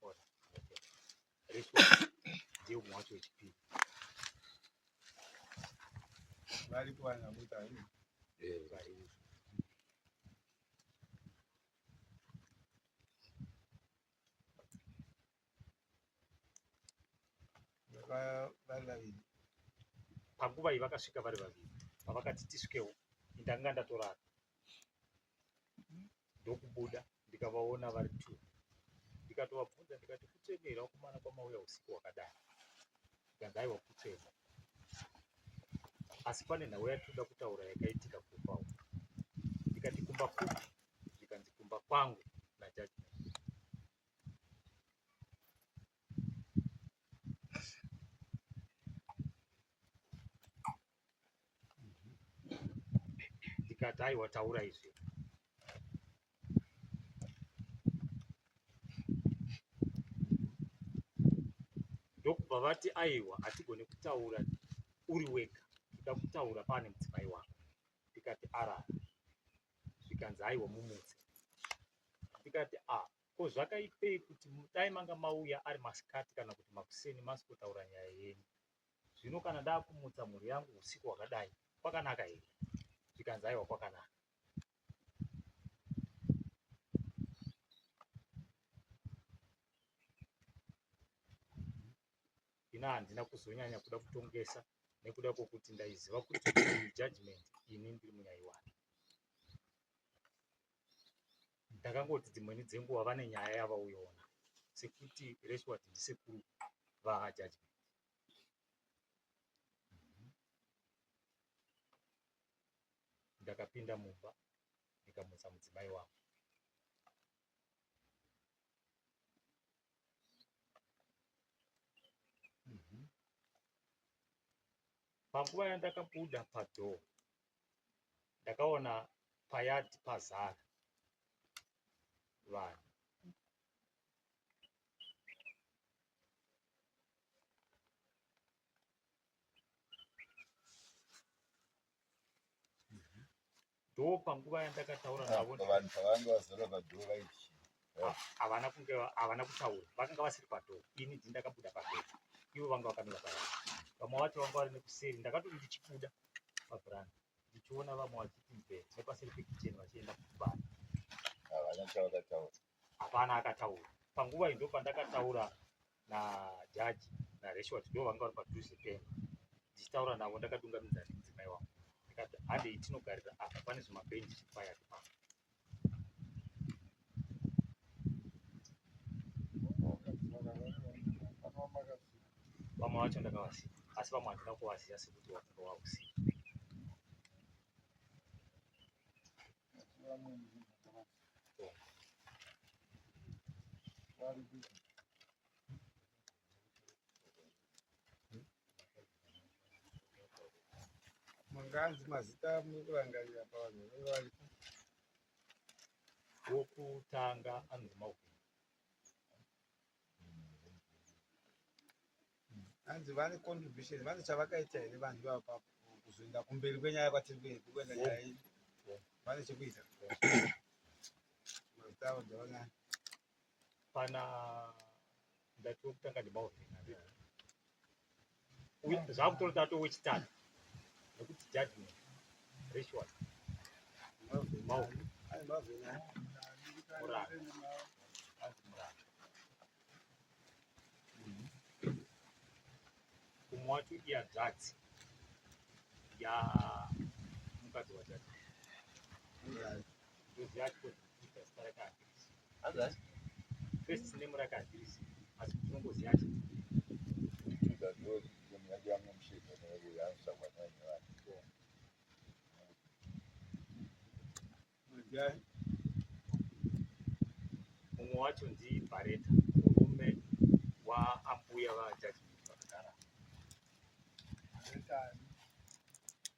Ona, Rishward ndiye umwe wacho wechipiri. Varipo vanhu vakuita? Varipo. Vari vaviri. Panguva iyi vakasvika vari vaviri, pavakati tisvikewo, ndanga ndatorara ndokubuda ndikavaona vari two, ndikatovabvunza ndikati kutsvene here vakomana kwamauya usiku hwakadai? Zvikanzi aiwa kutsvene, asi pane nhau yatinoda kutaura yakaitika kumba uku. Ndikati kumba kupi? Zvikanzi kumba kwangu naJudgment. Ndikati aiwa taura izvi. Ndokubva vati aiwa hatigone kutaura uri wega, toda kutaura pane mudzimai wako. Ndikati arara. Zvikanzi aiwa mumutse. Ndikati a ko zvakaipei kuti dai manga mauya ari masikati kana kuti makuseni masikotaura nyaya yenyu. Zvino kana ndakumutsa mhuri yangu usiku hwakadai kwakanaka here? Zvikanzi aiwa kwakanaka. Ini handina kuzonyanya kuda kutongesa nekuda kwokuti ndaiziva kuti uyu judgment ini ndiri munyai wake. Ndakangoti dzimweni dzenguva vane nyaya yavauyoona sekuti Reshward ndisekuru vajudgment. Ndakapinda mumba ndikamutsa mudzimai wangu. Panguva yandakabuda padoor ndakaona payard pazara vanhu. Ndo panguva yandakataura navo. Vanhu pavanga vazara padoor vaiti chii? Havana kunge havana kutaura, vakanga vasiri padoor. Ini ndini ndakabuda padoor, ivo vanga vakamira payard. Vamwe vacho vanga vari nekuseri. Ndakatoti ndichibuda pavheranda ndichiona vamwe vachiti mve nepaseri pekicheni vachienda kubani. Havana chavakataura. Hapana akataura. Panguva iyi ndopandakataura najaji naReshwat, ndo vanga vari padhuze pemba. Ndichitaura navo ndakadungamidza nemudzimai wangu ndikati handei tinogarira apa pane zvimabhenji zviri payard pano. Vamwe vacho ndakavasiya, asi vamwe handina kuvaziva sekuti wakanga wakusiya. Manganzi mazita muri kurangarira pavanhu vanenge varipo. Wokutanga anonzi Malvin. Hanzi vane contribution, vane chavakaita here vanhu ivava kuzoenda kumberi kwenyaya kwatiri kuenda kuenda nyaya yedu? Vane chekuita. Mazita avo ndavanani. Pana ndati wokutanga ndiMalvin. Uye zvakutora tato wechitatu nekuti judgment ritual. Malvin. Ai Malvin. Muranda. Anzi Muranda. Umwe wacho ihanzvadzi ya mukadzi wajaji. Ndoziva achikoita zita rake handirisi. Hanzvadzi? First name rake handirisi, asi tinongoziva achiti mumwe wacho ndiBareta, murume waambuya vajaji vakagara.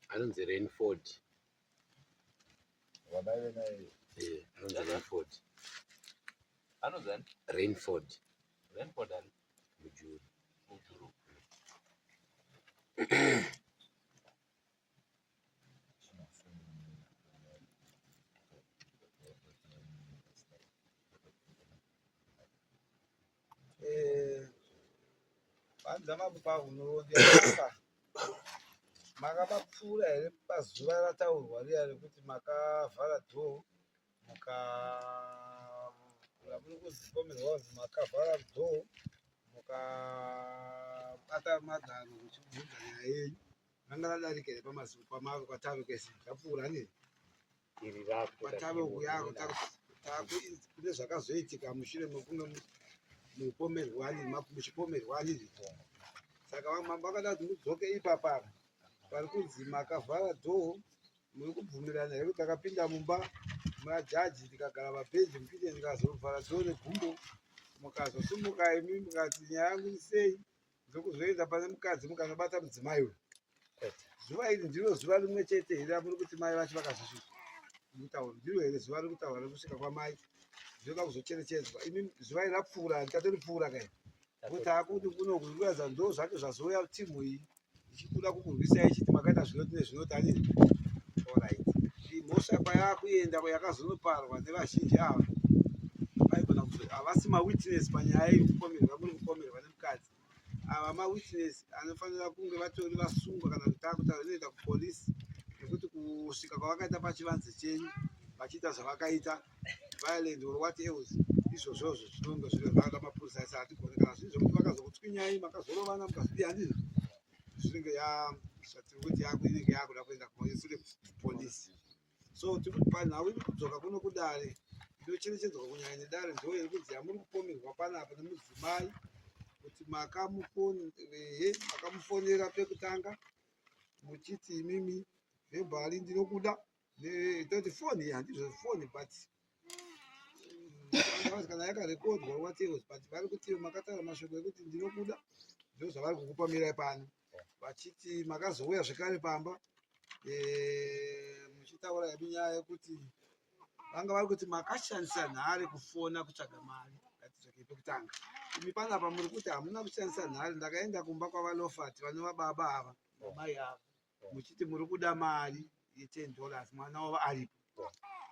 Anonzi Rainford. Vamaive naye. Eh, anonzi Rainford. Anonzi ani? Rainford. Rainford ani? Mujuru. Mujuru. Panza makupa unondiapa. Makapfuura here pazuva rataurwa riya rekuti makavhara door muka ramuri kuzipomerwa kunzi makavhara door mukabuda kubata magaro muchibvunza nyaya yenyu ranga radarika here pamazuva pamave kwatave kwese zvapfuura nei Iri rakutoda kwatave kuyako kune zvakazoitika mushure mekunge mupomerwa muchipomerwa nini. Saka mambo vakada kuti mudzoke ipapa pari kunzi makavhara dhoo. Muri kubvumirana here kuti takapinda mumba majaji ndikagara pabhenji mupinde ndikazovhara dhoo negumbo, mukazosimuka imi mukati nyaya yangu sei, ndokuzoenda pane mukadzi mukanobata mudzimai uyu? Zuva iri ndiro zuva rimwe chete here ramuri kuti mai vacho vakazosvika mutauro? Ndiro here zuva riri kutaura rekusvika kwamai? Zvinoda kuzocherechedzwa. Imi zuva iri rapfuura, tatoripfuura kai kuti takuti kuno kuratidza ndo zvacho zvazouya timu iyi ichikuda kukurwisai ichiti makaita zvinoti nezvinoti ani. Alright, mhosva kwayakuenda yakazonoparwa nevazhinji ava vaigona kuzo havasi mawitness panyaya yekupomerwa muri kupomerwa nemukadzi. Ava mawitness anofanira kunge vatori vasungwa kana kuti takutaura inoenda kupolisi, nekuti kusvika kwavakaita pachivanze chenyu vachiita zvavakaita, violent or what else, izvozvozvo zvinonge zviri zvakada mapurisa. Asi hatigoni kana zvinhu zvekuti vakazokutswinyai, makazorovana, mukazodii, handizvo zvinenge zvatiri kuti inenge yakuda kuenda kupolisi. So tiri kuti panhau iri kudzoka kuno kudare inocherechedzwa kunyanya nedare ndo iri kunzi yamuri kupomerwa panapa nemudzimai kuti makamufonera pekutanga muchiti imimi vhebhari ndinokuda. Toti foni handizvo foni, but kana yakarekodwa, what else, but vari kuti makataura mashoko ekuti ndinokuda, ndo zvavari kukupomerai pano, vachiti makazouya zvekare pamba muchitaura yedu nyaya yekuti vanga vari kuti makashandisa nhare kufona kutsvaga mari. Ngatidzoke pekutanga. Imi panapa muri kuti hamuna kushandisa nhare. Ndakaenda kumba kwaVaLofat vanova baba ava namai ava muchiti muri kuda mari ye$10, mwana wavo aripo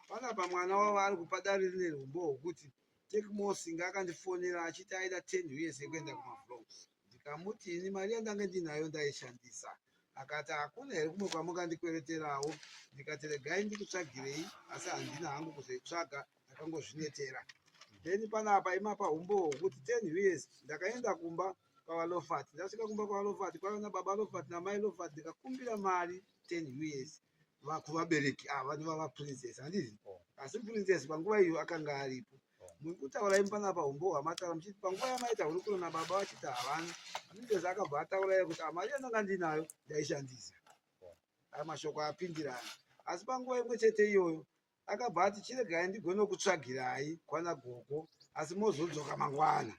panapa. Mwana wavo ari kupa dare rine rumbo hwekuti Tekmosinga akandifonera achiti aida 10 US yekuenda kumavlogs. Ndikamuti ini mari yandange ndinayo ndaishandisa. Akati hakuna here kumwe kwamungandikwereterawo? Ndikati regai ndikutsvagirei, asi handina hangu kuzoitsvaga, ndakangozvinetera. Then panapa imapa umbowo hwekuti 10 US ndakaenda kumba kwaVaLofat. Ndasvika kumba kwaVaLofat kwaiva nababa Lofat namai Lofat, ndikakumbira mari 10 US kuvabereki ava vanova vaPrincess, handiti? Asi Princess panguva iyo akanga aripo. Muri kutaura imi panapa umbowo hwamataura muchiti panguva yamaita hurukuro nababa vachiti havana, Princess akabva ataura iye kuti mari yandanga ndinayo ndaishandisa. Aya mashoko apindirana, asi panguva imwe chete iyoyo akabva ati chiregai ndigone kutsvagirai kwana gogo, asi mozodzoka mangwana.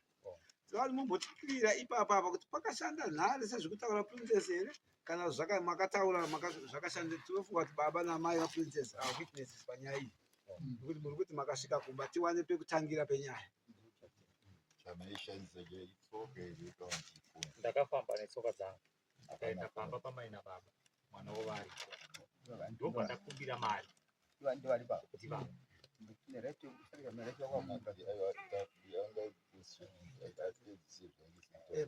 Saka mumbotikirira ipapa apa kuti pakashanda nhare sezvikutaura Princess here kana makataura zvakashanda. Tinofunga kuti baba namai vaPrincess are witnesses panyaya iyi, nekuti muri kuti makasvika kumba. Tiwane pekutangira penyaya. Chamaishandisa chaitsoka here kana kuti ifoni? Ndakafamba netsoka dzangu, ndikaenda pamba pamai nababa, mwana wavo aripo, ndobva ndakumbira mari. Ndivari baba. Kuti baba. Yanga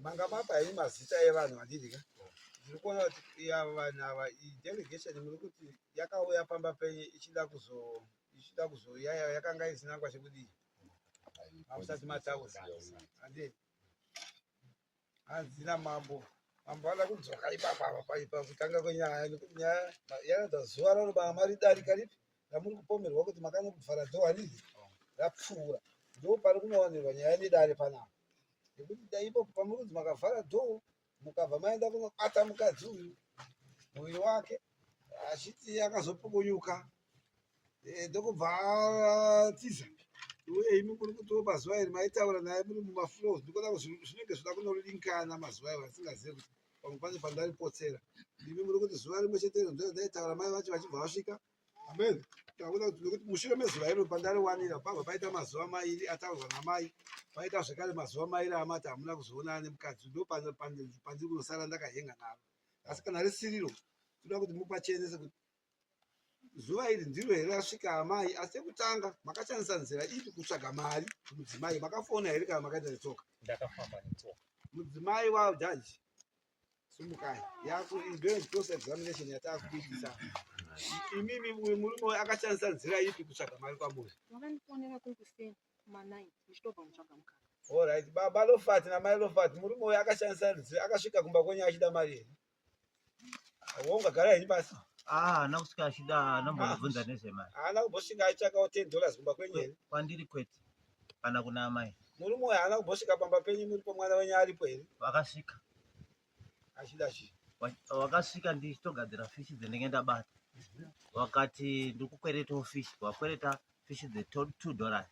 Manga mapa henyu mazita evanhu, handiti ka? Ndiri kuona kuti ya vanhu ava, delegation muri kuti yakauya pamba penyu ichida kuzoyaya, yakanga isina kwachekudii, hamusati mataura, handii? Hanzi namambo, mambo vada kudzoka ipapa apa pakutanga kwenyaya, nekuti nyaya yaratidza zuva raro maridarika ripi ramuri kupomerwa kuti makanobvara dhoo, handiti? Rapfuura, ndo pari kunowanirwa nyaya nedare panapa, nekuti dai ipopo pamuri kunzi makavhara dhoo mukabva maenda kunobata mukadzi uyu, muviri wake achiti akazopukunyuka ndokubva atiza. Uye imi muri kutiwo pazuva iri maitaura naye muri mumafloors. Ndikuona kuti zvinenge zvida kunolinkana mazuva iwo, asingazivi kuti pamwe pane pandaripotsera. Imi muri kuti zuva rimwe chete iro ndo ndaitaura mai vacho vachibva vasvika. Amen. Takuda kuti nekuti mushure mezuva iro pandariwanira pabva paita mazuva mairi ataurwa namai, paita zvekare mazuva mairi amati hamuna kuzoonana nemukadzi. Ndo pandiri kunosara ndakahenga naro, asi kana risiriro toda kuti mupachenese kuti zuva iri ndiro here rasvika amai. Asi ekutanga makashandisa nzira ipi kutsvaga mari kumudzimai? Makafona here kana makaita netsoka? Ndakafamba netsoka. Mudzimai wajaji, sumukai. Yaku cross examination yatakuitisa. Imimi, uyu murume uyu akashandisa nzira ipi kutsvaga mari kwamuri? Vakandifonera kuri kuseni kuma9 ndichitobva kutsvaga mukaka. Alright, baba Lofati namai Lofati, murume uyu akashandisa nzira akasvika kumba kwenyu achida mari here? Wongagara henyu pasi. Ah, haana kusvika achida, haana kumbobvunza nezvemari. Haana kumbosvika achitsvakawo $10 kumba kwenyu here? Kwandiri kwete, kana kuna amai. Murume uyu haana kumbosvika pamba penyu muripo mwana wenyu aripo here? Vakasvika. Achida chii? Wakasvika ndichitogadzira fishi dzendenge ndabata. Wakati ndikukweretawo fishi, wakwereta fishi dze $2.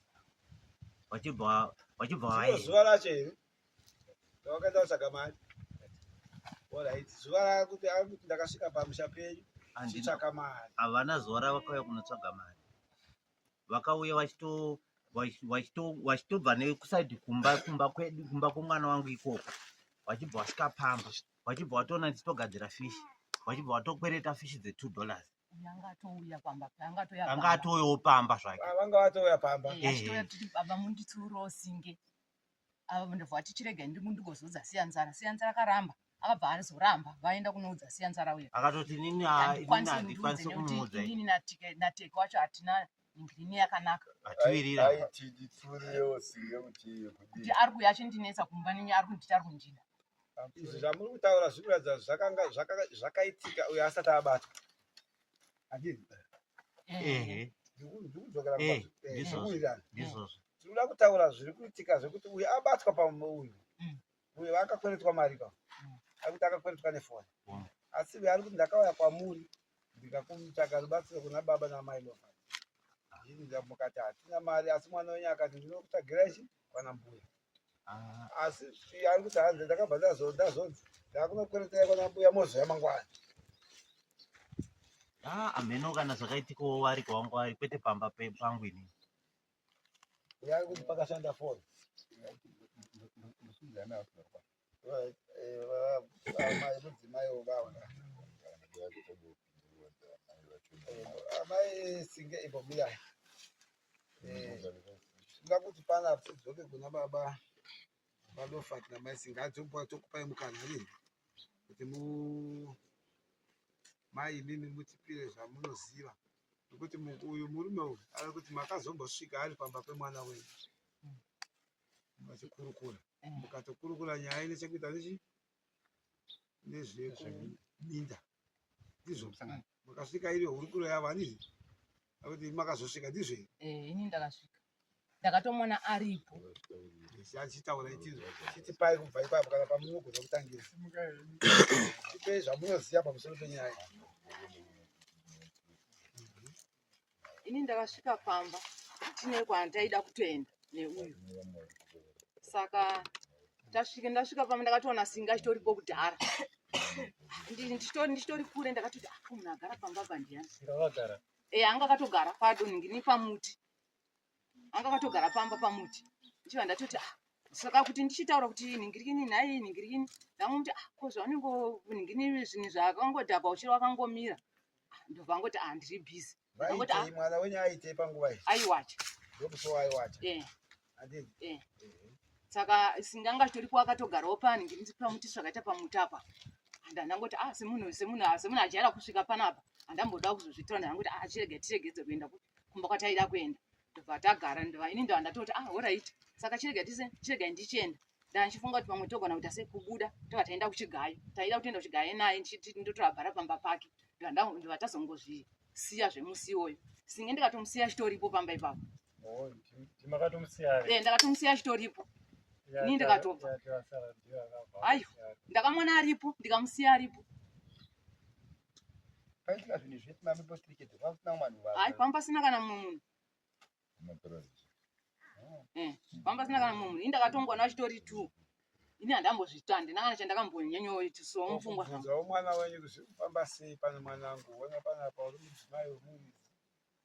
Wachibva wachibva waenda. Zuva racho here? Wakaenda kutsvaga mari. Alright, zuva rakuti ari kuti ndakasvika pamusha penyu ndichitsvaka mari. Havana zuva ravakauya kunotsvaga mari. Vakauya vachito vachitobva nekusaidi kumba kumba kwedu kumba kwemwana wangu ikoko vachibva vasvika pamba vachibva vatoona ndichitogadzira fishi vachibva vatokwereta fishi dze $2. Anga atouya pamba, anga atouya Anga atouyawo pamba zvake. Ah, vanga vatouya pamba. Eh, achitouya kuti baba munditsiurewo singe. Ava ndobva vati chirega ndigozodza siyanzara. Siyanzara akaramba. Akabva azoramba vaenda kunoudza siyanzara uya. Akatoti inini handikwanisi kumuudza. Inini naTeke wacho hatina ngirini yakanaka. Atiwirira. Aiti nditsiurewo singe kuti kuti ari kuuya achindinetsa kumba nini ari kunditi ari kundida. Izvi zvamuri kutaura zviri kuratidza zvakanga zvakaitika uyo asati abatwa. Handiti? Ehe. Ndikudzokera Eh, eh, ndizvozvo. ndikuwirirana. Ndizvozvo. Tinoda kutaura zviri kuitika zvekuti uyu abatwa pamume uyu. Uyu akakweretwa mari ka. Ari kuti akakweretwa nefoni. Asi uyu ari kuti ndakauya kwamuri ndikakutsvaga rubatsiro kuna baba namai Lofat. Ini mukati hatina mari asi mwana wenyu akati ndinokutsvagira ichi kwana mbuya. Ah. Asi ari kuti hanzi ndakabva ndazonzi ndakunokweretera kwana mbuya mozoya mangwana. Ah, hameno kana zvakaitikawo vari kwawangu vari kwete pamba pangu inini. Uyo ari kuti pakashanda foni. Amai mudzimai vaona. Amai singe imbomira. Tinoda kuti pana tidzoke kuna baba vaLofat namai Singe adzokupa tokupai mukana rini kuti mu mai imimi mutipire zvamunoziva nekuti uyu murume uyu ari kuti makazombosvika ari pamba pemwana wenyu vachikurukura mukatokurukura nyaya ine chekuita nechi nezvekuminda ndizvo makasvika iri hurukuro yavo handizi akuti makazosvika ndizvo here Eh, ini ndakasvika ndakatomona aripo achitaura itizvo chitipai kubva ipapo kana pamunogona kutangira tipei zvamunoziva pamusoro penyaya Ini ndakasvika pamba tine kwandaida kutoenda neuyu saka tasvika ndasvika pamba ndakatoona singa achitoripo kudhara ndichitori kure ndakatoti ah, munhu agara pamba apa ndiyani e anga akatogara padonhingini pamuti anga akatogara pamba pamuti ndichibva ndatoti ah saka kuti ndichitaura kuti nhingirikini nhai nhingirikini ndamuti ah ko zvaunenge nhingirikini zvinhu zvakangodhakwa uchiri wakangomira ah, ndobva angoti ah ndiri busy ndangoti ah mwana wenyu aitei panguva iyi aiwacha ndokuti aiwacha eh handiti eh saka singanga chitoripo akatogarawo pani ndinzi pamuti zvakaita pamuti apa ndangoti ah semunhu semunhu semunhu ajaira kusvika panapa handamboda kuzozvitora ndangoti ah chirege tiregedze kuenda kumba kwataida kuenda ndobva tagara ndobva ini ndobva ndatoti ah horaiti saka chirega tise chirega ndichienda ndandichifunga kuti pamwe togona kuita sekubuda tobva taenda kuchigayo taida kutoenda kuchigayo naye ndotora bhara pamba pake ndobva tazongozvisiya zvemusi iwoyo singe ndikatomusiya chitoripo pamba ipapo oh, eh, ndakatomusiya chitoripo ini ndikatobva ayo ndakamwana aripo ndikamusiya aripo paitika zvinhu zvese mamimbotirikete pasina vanhu hayi pamba pasina kana mumwe munhu eh, pamba pasina kana mumwe munhu ini ndakatongwana vachitori two ini handambozvita handina kana chandakambonyanyoitisowo mupfungwa bvunzawo mwana wenyu kuti zviri kufamba sei pane mwanangu ona panapa uri mudzimai wemuridzi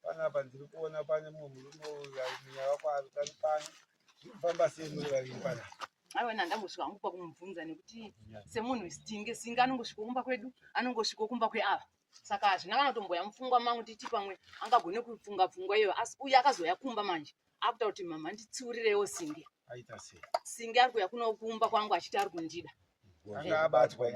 panapa ndiri kuona pane mumwe murume uyu ari munyaya wako ari pano pano zviri kufamba sei muri vaviri panapa aiwa ini handambosvika hangu pakumubvunza nekuti semunhu singe singe anongosvika kumba kwedu anongosvika kumba kweava saka hazvina kana kutomboya mupfungwa mangu titi pamwe angagone kufunga pfungwa iyoyo asi uye akazouya kumba manje akuta kuti mama nditsiurirewo singe aita sei singe ari kuuya kuno kumba kwangu achiti ari kundida anga abatwa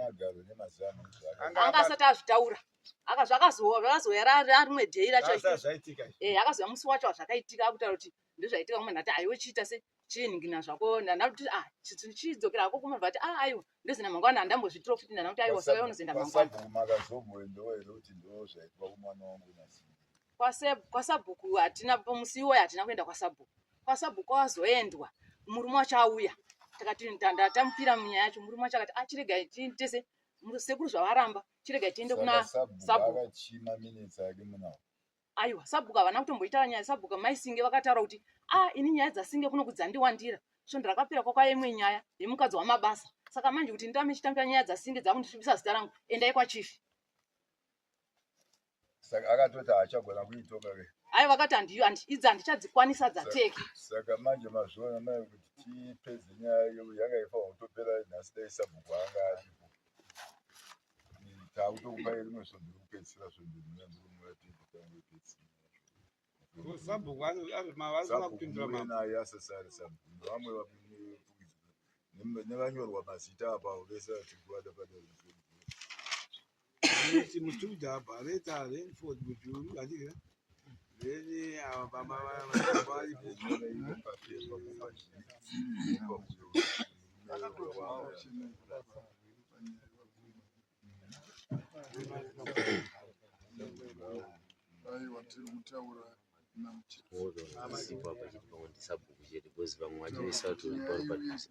anga asati azvitaura akazvakazouya rimwe dhei racho zvaitika eh akazouya musi wacho zvakaitika akutaura kuti Ndozvaitika kumwe ndati aiwe chiita se chiinhingina zvako ndandati ah chidzokera hako kumwe vati ah aiwa ndozoenda mangwana handambozvitiro futi ndana kuti aiwa saka unozoenda mangwana. Kwasabhuku makazomboendawo here kuti ndo zvaitwa kumwana wangu naSingi? Kwasabhuku hatina musi iwoyo hatina kuenda kwasabhuku. Kwasabhuku kwazoendwa murume wacho auya takati tamupira munyaya yacho murume wacho akati ah chiregai tiitese sekuru zvavaramba chiregai tiende kuna sabhuku. Akachima minutes ake munawo. Aiwa sabhuku havana kutomboita nyaya sabhuku mai Singe vakataura kuti ah ini nyaya dzaSinge kuno kudzandiwandira svondo rakapera kwakauya imwe nyaya yemukadzi wamabasa saka manje kuti nditame chitambira nyaya dzaSinge dzakundisvibisa zita rangu endai kwachief. Saka akatoti haachagona kuitonga ke. Aiwa vakati handiyo handi idzi handichadzikwanisa dzateke. Saka manje mazviona mai kuti tipedze nyaya yanga ifanirwa kutopera nhasi dai sabhuku anga aripo. Takutokupai rimwe svondo rekupedzisira svondo rinouya ndiro muratidza tange Sabhuku ari kupindura mambo. Naye asasari sabhuku nevamwe nevanyorwa mazita apa vese vatiri kuvada padare. Kuti Mutuda, Bareta, Rainford, Mujuru, handika? Then ava baba varipo. Aiwa tiri kutaura Sipo apa chiti pamwe ndisabhuku chete because vamwe vacho vese vatori pari padhuze.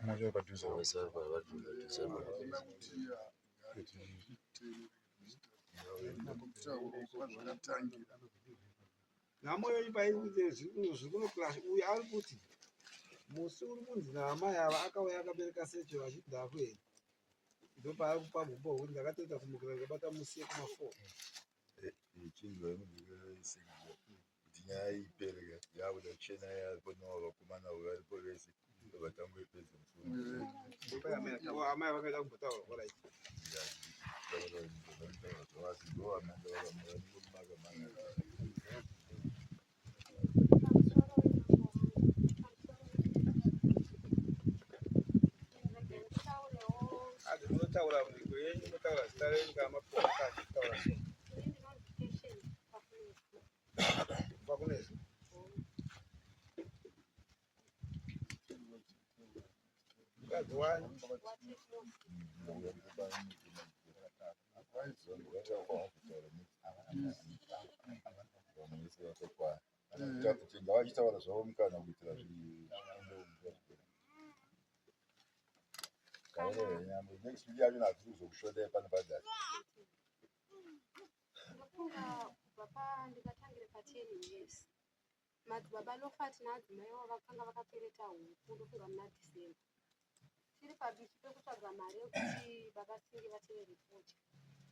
Vamwe vese vari padhuze. Nhamo yenyu pairi zviri uyu ari kuti musi uri kunzi naamai ava akauya akabereka secho vachiti ndakuenda ndopaari kupa gumbo hwekuti ndakatoita kumukira ndikabata musi yekuma 4 kuti nyaya ipere yakuda kuchena yaripo nova vakomana varipo vese vatangoipedza amai vakaita kumbotaura orit Ati munotaura mhiko yenyu motaura zita renyu kana mapiwa mukadzi kutaura so. Kubva kunesu. Mukadzi wani. Ngavachitaura zvavo mukana kuitira next week yacho natiri kuzokushodai pano padare. Ndofunga kubva pandikatangire pa 10 years madzibaba Lofati naadzimai vavo vakanga vakapereta huku ndofunga muna December tiri pabishi pekutsvaga mari yekuti baba Singi vatevere fodya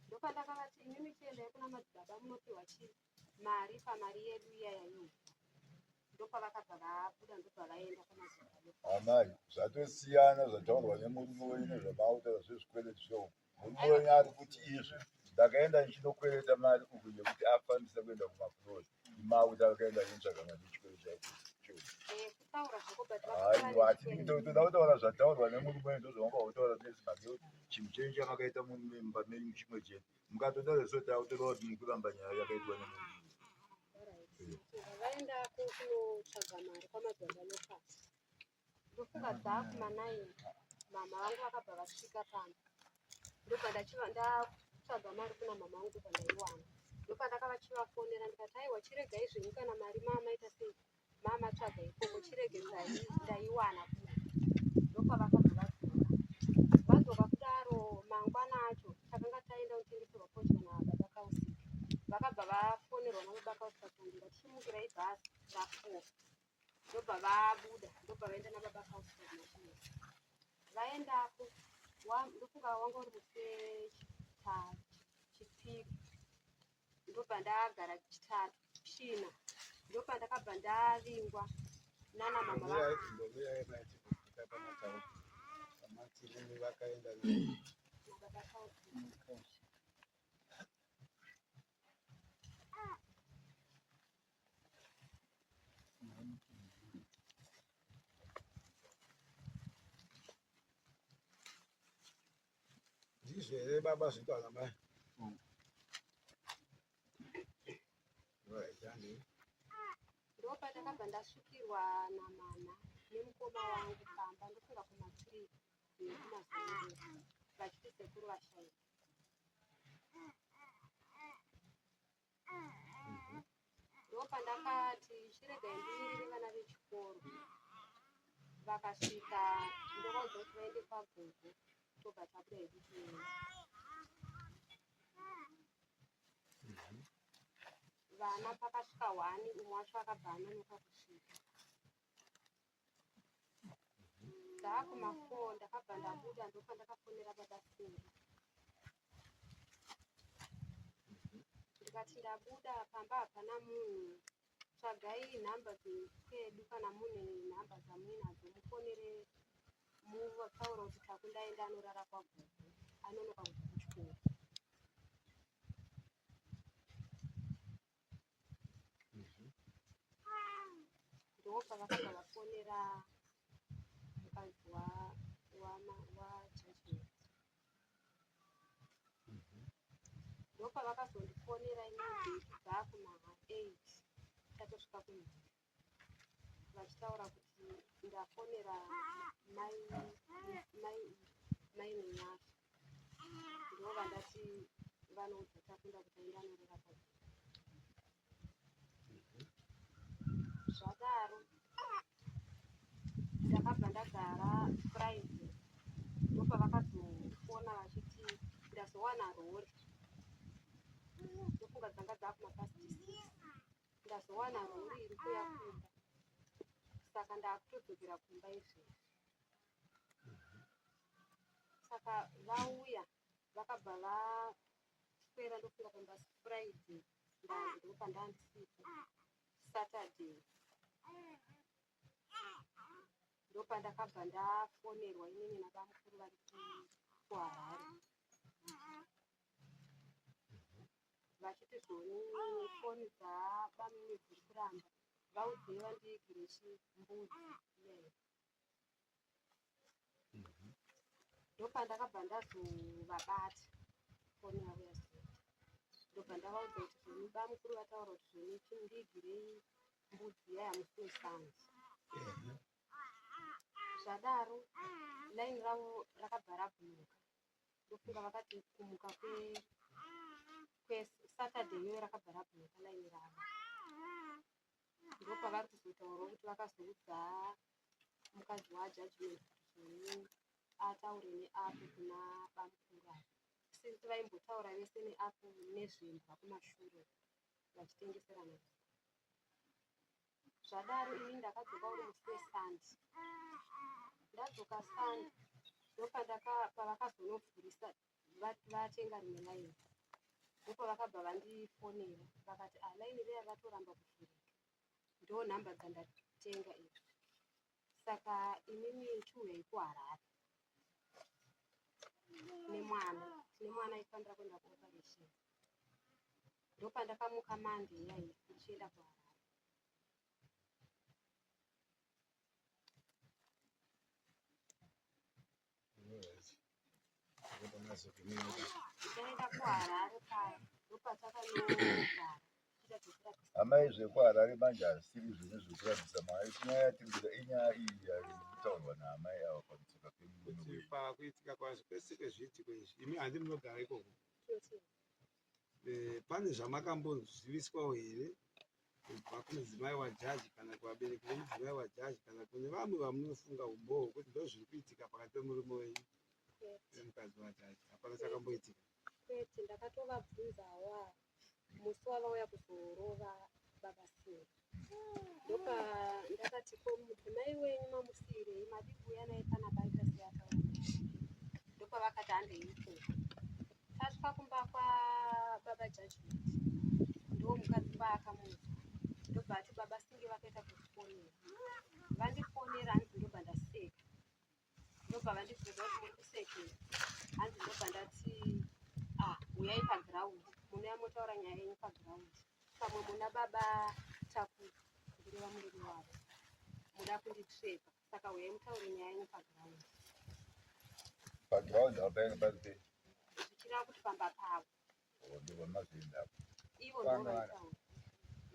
ndopandakavati imimi chiendai kuna madzibaba munopiwa chi mari pamari yedu iyaya yehuku ndopavakabva vabuda ndobva vaenda kwamadzibaba Lofati. Amai, zvatosiyana zvataurwa nemurume wenyu nezvamautaura zvezvikwereti zvehuku. Murume wenyu ari kuti izvi ndakaenda ndichinokwereta mari uku yekuti afambise kuenda kumafloors. Imakuti akaenda achinotsvaga mari yechikwereti chake. Kutaura zvako but Aiwa, hatidi toda kutaura zvataurwa nemurume wenyu ndozvamanga kutaura nezimbabwe kuti chinhu chenyu chamakaita mumba menyu chimwe chete. Mukatodaro so takutoda kuti mukuramba nyaya yakaitwa nemurume. Vaenda kunotsvaga mari kwamadzibaba Lofati. Ndofunga dzakuma 9 mama vangu vakabva vasvika pano ndobva ndatsvaga mari kuna mama vangu ndobva ndaiwana ndopandakavachivafonera ndikati aiwa chiregai zvenyu kana mari mamaita sei mamatsvaga ikoko chiregedzai ndaiwana kuno ndopavakabva vadzoka vadzoka kudaro mangwana acho takanga taenda kutengeserwa fodya nababa Kausika vakabva vafonerwa nababa Kausika kuti ngatichimukirai bhazi ra4 ndobva vabuda ndobva vaenda nababa Kausika kumachimisa vaendapo ndofunga wanga uri musi wechipiri ndobva ndagara chitatu china ndobva ndakabva ndavingwa nana mama vakaenda nababa Kausika. Ndizvo here baba zvitwa namai? Right, handei. Ndopandakabva Ndakabva ndasvikirwa namama nemukoma wangu pamba ndofunga kuma3 nekumazororo vachiti sekuru vashaika. Ndopandakati chiregai ndimirire vana vechikoro vakasvika ndovaudza kuti vaende kwagogo tobva tabuda hedu tiende. Vana pakasvika hwani umwe wacho akabva anonoka kusvika. Dzaakuma4 ndakabva ndabuda ndopandakafonera baba Simba. Ndikati ndabuda pamba hapana munhu tsvagai nhamba dzekwedu kana mune nhamba dzamuinadzo mufonere mutaura kuti Takunda aenda anorara kwagogo anonoka kubva kuchikoro. Ndopavakabva vafonera mukadzi waJudgment. Ndopavakazondifonera inini dzakuma8 tatosvika kumhuri vachitaura kuti ndafonera mai mai Nenyasha ndovandati vanoudza Takunda kuti aende anorara kwagogo. Zvadaro ndakabva ndagara Friday ndopavakazofona vachiti ndazowana rori ndofunga dzanga dzakuma past 6 ndazowana rori iri kuuya kumba saka ndakutodzokera kumba izvezvi. Saka vauya vakabva vaswera ndofunga pamba Friday ndopandandisipo Saturday ndopandakabva ndafonerwa inini nabamukuru vari kuHarare vachiti zvoni foni dzabamune dziri kuramba vaudzei vandiigire chimbudzi iyayo. Ndopandakabva ndazovabata foni yavo yazoita ndobva ndavaudza kuti zvoni bamukuru vataura kuti zvoni chindiigirei mbudzi iya musi weSunday. Zvadaro laini ravo rakabva rabhuruka ndofunga vakati kumuka kweSaturday iyoyo rakabva rabhuruka laini ravo. Ndopavari kuzotaurawo kuti vakazoudza mukadzi waJudgment kuti zvoni ataure neapu kuna bamukuru ava since vaimbotaura vese neapu nezvembwa kumashure vachitengeserana. Zvadaro ini ndakadzoka uri musi weSunday. Ndadzoka Sunday ndopavakazonovhurisa vatenga rimwe laini ndopavakabva vandifonera vakati ah laini riya ratoramba kuvhurika ndo nhamba dzandatenga idzi saka imimi chiuyai kuHarare nemwana tine mwana aifanira kuenda kuoperation. Ndopandakamuka Monday iyaiyi ndichienda kuHarare. Ndaenda kuHarare paya ndopatakanogara tichiita zvekurapisa. Amai, zvekuHarare manje hazvisiri zvinhu zvekurapisa mwana. Inyaya yatiri inyaya iyi iri kutaurwa naamai ava pamusoro pemurume Kuti wenyu. Pakuitika kwazvo kwese kwezviitiko izvi, imi handi munogara ikoko? Tinoti Pane zvamakamboziviswawo here kubva kumudzimai wajaji kana kuvabereki vemudzimai wajaji kana kune vamwe vamunofunga umbowo hwekuti ndo zviri kuitika pakati pemurume wenyu Kwete. nemukadzi wajaji? Hapana chakamboitika? Kwete, ndakatovabvunzawo ava musi wavauya kuzorova baba Simba. Ndopa ndakati ko mudzimai wenyu mamusiyirei madii kuuya naye panapa aita seataura naye. Ndopavakati handei ikoko. Tasvika kumba kwababa Judgment ndo mukadzi paakamuudza ndobva ati baba Singe vakaita kufonera vandifonera hanzi ndobva ndaseka ndobva vandibvunza kuti muri kusekera hanzi ndobva ndati ah uyai paground munouya motaura nyaya yenyu paground pamwe muna baba Taku kureva murume wavo muda kunditrepa saka uyai mutaure nyaya yenyu paground. Paground apa painge pari pe Zvichireva kuti pamba pavo. Ndobva mazoenda apo. Ivo ndo vaitaura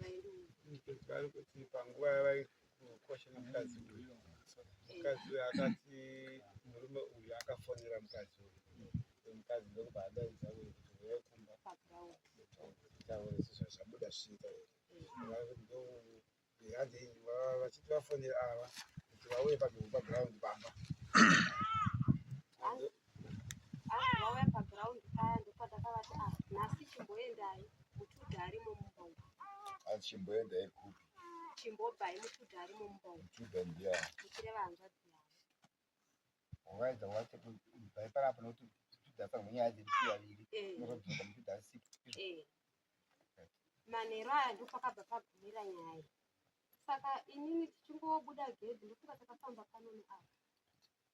vaindiudza. Vari kuti panguva yavaikoshana mukadzi uyu, mukadzi uyu akati murume uyu akafonera mukadzi uyu, mukadzi ndokubva adaidza uyu kuti uyai kumba taure zvabuda zvichiita. Vachiti vafonera ava kuti vauye paground pamba. Vauya paground paya ndopatakavati ah, nhasi chimboendai mutudha arimo mumba umu. Asi chimboendai kupi? Chimbobvai mutudha arimo mumba umu. Mutudha ndiani? Muchireva hanzvadzi yavo. Wakaedza wati ibvai panapa nokuti mutudha afanirwa nyaya dzedu tiri vaviri. Unozodzoka mutudha asipo. Eh. Manheru aya ndopakabva pagumira nyaya iyi. Saka inini tichingobuda gedhi ndofunga takafamba pano neapa.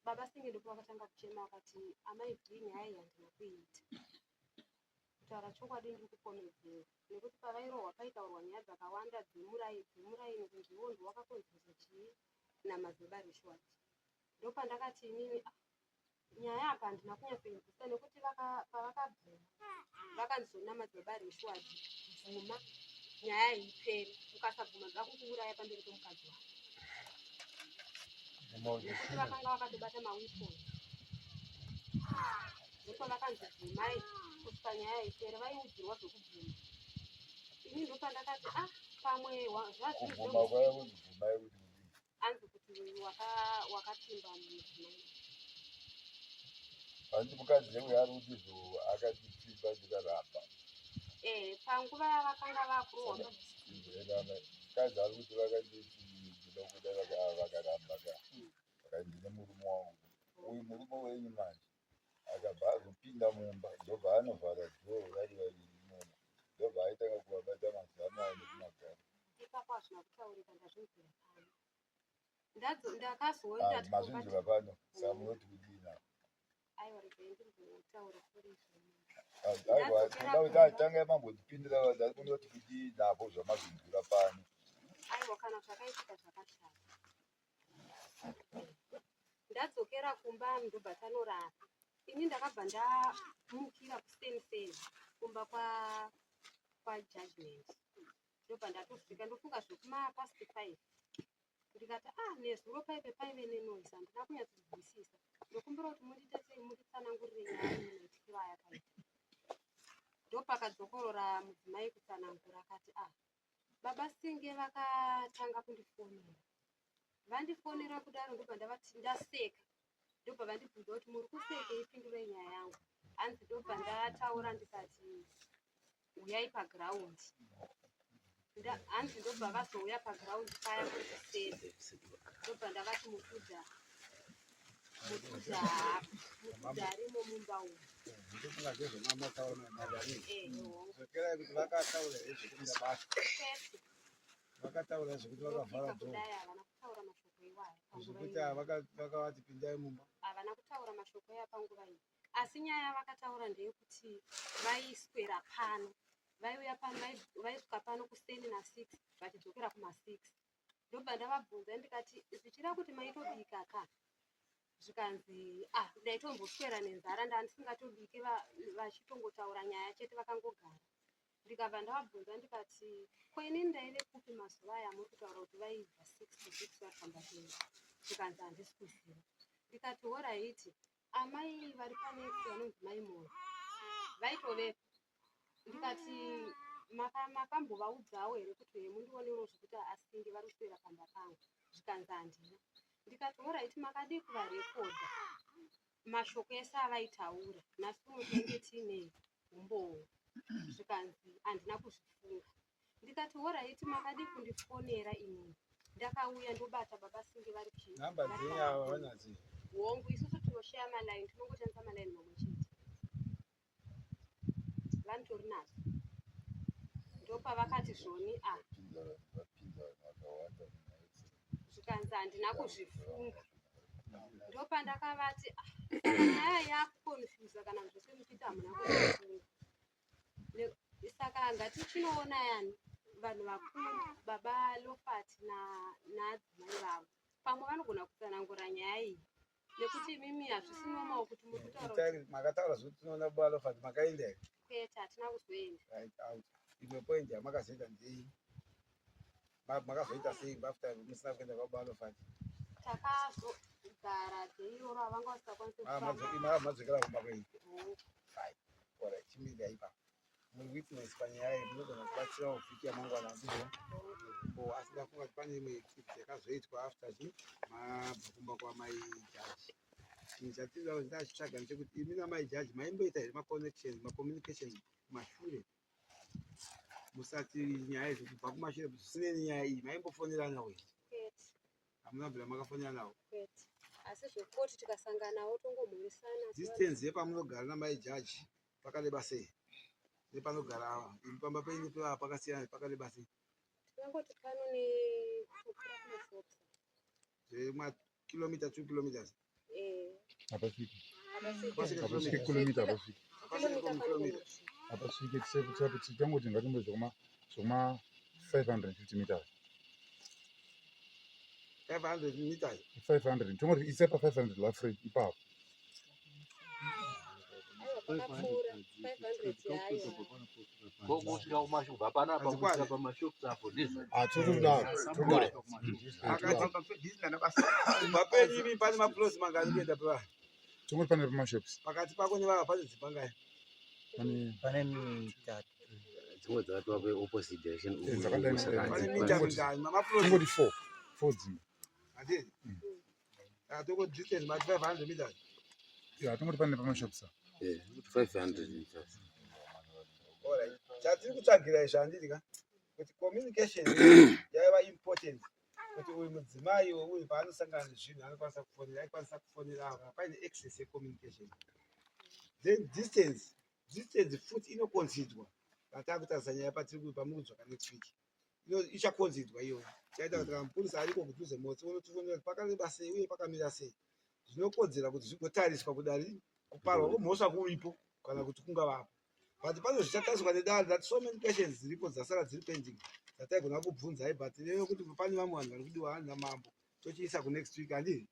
Baba Senge ndopavakatanga kuchema vakati amai Bhii nyaya iyi handina kuiita. Kutaura chokwadi ndiri kupomedzerwa nekuti pavairohwa paitaurwa nyaya dzakawanda dzemuraini kunzi iwo ndiwo wakakonzeresa chii namadzibaba Richard. Ndopandakati inini ah, nyaya apa handina kunyatsoinzwisisa nekuti pavakabvuma vakanzona madzibaba Richard bvuma nyaya iyi ipere ukasabvuma ndoda kukuuraya pamberi pemukadzi wako nekuti vakanga vakatobata mawiponi ndopavakanzi bvumai kusvika nyaya ipere vaiudzirwa zvekubvuma ini ndopandakati ah pamwe zvazvibvuma kwaiva kunzi bvumai kuti kudii anzi kuti wakapfimba mudzimai hanzi mukadzi uyo ari kuti zvo akatipfimba ndikaramba eh panguva yavakanga vakurohwa mukadzi ari kuti vakanditi ndinokuda vakaramba ka vakati ndine murume wangu uyu murume wenyu manje akabva azopinda mumba ndobva anovhara dhoo vari vaviri imomo ndobva aitanga kuvabata mazamu ayo nekumagaro ipapo hazvina kutaurika ndazvinzwira pano ndakazoenda ah, mazvinzwira pano saka munoti kudii nako aiwa regai ndimbotaura kuri aiwa toda kuti atange mambotipindira ndati munoti kudii napo zvamazvinzwira pano aiwa kana zvakaitika zvakashata ndadzokera kumba ndobva tanorara ini ndakabva ndamukira kuseni seni kumba kwajudgment ndobva ndatosvika ndofunga zvekuma past 5 ndikati ah nezuro paive paive nenoise handina kunyatsonzwisisa ndokumbira kuti mundiite sei munditsanangurire nyaya iyi maitikiro ayakaita ndopakadzokorora mudzimai kutsanangura akati ah baba singe vakatanga kundifonera vandifonera kudaro ndobva ndavati ndaseka ndobva vandibvunza kuti muri kusekei pindurai nyaya yangu hanzi ndobva ndataura ndikati huyai paground hanzi ndobva vazouya paground paya kuti sese ndobva ndavati mutudha mutudha mutudha arimo mumba umu Dzokerai kuti vakataura here zvekuda basa vakataura zvekuti vakavhara dhoo havana kutaura mashoko iwayo zvekuti vakavati pindai mumba havana kutaura mashoko iwayo panguva iyi asi nyaya yavakataura ndeyekuti vaiswera pano vaiuya pano vaisvika pano kuseni na6 vachidzokera kuma6 ndobva ndavabvunza ndikati zvichida kuti maitobika ka zvikanzi ah ndaitomboswera nenzara ndandisingatobike vachitongotaura nyaya chete vakangogara ndikabva ndavabvunza ndikati ko inini ndaive kupi mazuva aya muri kutaura kuti vaibva 6 to 6 vari pamba penyu zvikanzi handisi kuziva ndikati horaiti amai vari panext vanonzi mai moyo vaitovepo ndikati makambovaudzawo here kuti mundionewo zvekuti asinge vari kuswera pamba pangu zvikanzi handina ndikati horaiti makadii kuvarekodha mashoko ese avaitaura nhasi uno tinenge tiine umbowo zvikanzi handina kuzvifunga ndikati horaiti makadii kundifonera inini ndakauya ndobata baba singe vari chii namba dzenyu ava vanadzo hongu isusu tinosheya malaini tinongoshandisa malaini mamwe chete vanotori nadzo ndopavakati zvoni a zvikanzi handina kuzvifunga ndopandakavati ah, nyaya yakukonfusa kana zvose muchiti hamuna kuzvifunga saka ngatichinoona yani vanhu vakuru baba lofati naadzimai vavo pamwe vanogona kutsanangura nyaya iyi nekuti imimi hazvisi normal kuti muri kutaura makataura zvekuti tinoona baba lofati makaenda here kwete hatina kuzoenda right out imwe point yamakazoita ndei Makazoita sei after musina kuenda kwababa Alofati? Takazogara day iroro avanga vasingakwanisi kufamba. Madzokera kumba kwenyu. Fine. Alright, chimira ipapo. Muri witness panyaya iyi munogona kubatsirawo vhiki yamangwana handizvo? Ko asi ndafunga kuti pane imwe activity yakazoitwa after chi mabva kumba kwamai jaji. Chinhu chatiri ndachitsvaga ndechekuti imi namai jaji maimboita here maconnections macommunications kumashure musati nyaya izvo kubva kumashure zvisinei nenyaya iyi maimbofoneranawo here? Kwete. Hamuna kubvira makafoneranawo? Kwete. Asi zvekoti tikasanganawo tongomhoresana. Distance yepamunogara namai jaji pakareba sei? Nepanogara ava imi pamba penyu nepevava pakasiyana pakareba sei? Tingangoti pano nekupfuura kumashops. Zvema kilomita 2 kilometers. Eh. Hapasviki. Hapasviki Hapasviki kilomita hapasviki. Hapasviki kilomita. Hapasviki except tangoti ngatimbe zvekuma 550 meters. 500 meters. 500 tongoti isepa 500 lafree ipapo. Aiwa pakapfuura 500 yayo. Kokusvika kumashopu hapana apa kusvika pamashops apo ndizvo. Ah, totodaro. Todaro. Kubva penyu imi pane maplots mangani kuenda pevanhu? Tongoti pane pamashops. Pakati pako nevava pane dzimba ngani? Pane Pane mitatu. Dzimwe dzakatova kweopposite direction uku Dzakadai saka Pane hadzikwanisi. mita mingani? Mamaplots. Tongoti 4. 4 dzimba. Handiti? Saka tongoti distance mati 500 meters. Yeah, tongoti pane pamashops. Kuti 500 meters. Alright. Chatiri kutsvagira izvi handiti ka? Kuti communication yaiva important kuti uyu mudzimai weuyu paanosangana nezvinhu anokwanisa kufonera aikwanisa kufonera ava kana paine access yecommunication. Then distance futi inoconsiderwa patakutarisa nyaya patiri pamuri kudzoka next week. Ichaconsiderwa iyoyo. Chaita kuti kana mupurisa ariko kudhuze motsi unotifonera kuti pakareba sei uye pakamira sei. Zvinokodzera kuti zvigotariswa kudari kuparwa kwemhosva kuripo kana kuti kungavapo. But pane zvichatariswa nedare that so many questions dziripo dzasara dziri pending dzataigona kubvunzai but nekuti pane vamwe vanhu vari kudiwa hanzi namambo tochiisa kunext week handii?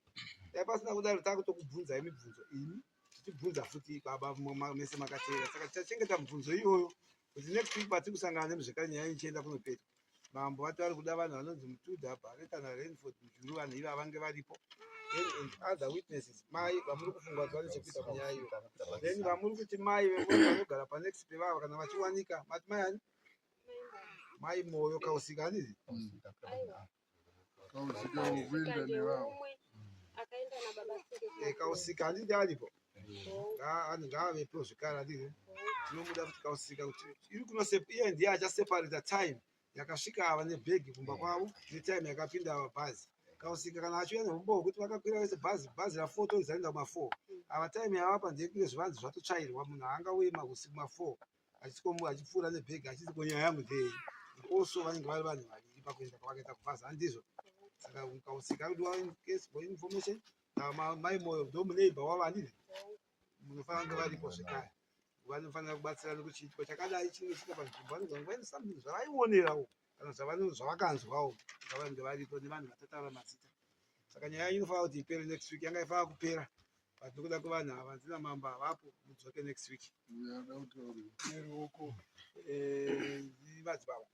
Dai pasina kudaro takutokubvunzai mibvunzo imi tichibvunza futi baba mese makateera saka tichachengeta mibvunzo iyoyo kuti next week patiri kusangana nemuzvekare nyaya ichienda kunopetwa. Mambo vati vari kuda vanhu vanonzi Mutudha, Bareta naRainford Mujuru vanhu ivava vange varipo. Then and other witnesses mai vamuri kufunga kuti vane chekuita munyaya iyo. Then vamuri kuti mai vanogara panext pevava kana vachiwanika mati mai ani? Mai Moyo Kausika handiti? Aiwa. Kausika wokuenda nevavo. Ndeumwe akaenda nababa Singe. Kausika handiti aripo? Ngaavepo zvekare handiti? Tinomuda kuti Kausika kuti iri kuno iye ndiye achaseparata time yakasvika ava nebhegi kumba kwavo netime yakapinda ava bhazi. Kausika kana achiuya neumbowo hwekuti vakakwira vese bhazi bhazi ra4 torizarenda kuma4 ava time yavapa ndeyekunge zvivanze zvatotsvairwa munhu haangauye mahusiku ma4 achipfuura nebhegi achiti ko nyaya yangu ndeyei. Also vanenge vari vanhu vaviri pakuenda kwavakaita kubhazi handizvo? Saka Kausika arikudiwa in case for information mai Moyo ndomuneighbor wavo handiti? Munofanira kunge varipo zvekare. Vanofanira kubatsira nekuti chiitiko chakadai chinenge chiita panzvimbo vanogona kunge vaine something zvavaionerawo kana zvavakanzwawo ngavange varipo nevanhu vatataura mazita. Saka nyaya yenyu inofanira kuti ipere next week yanga ifanira kupera but nekuda kwevanhu ava ndina mambo havapo mudzoke next week. Uyo ada kutaura neruoko. Madzibaba.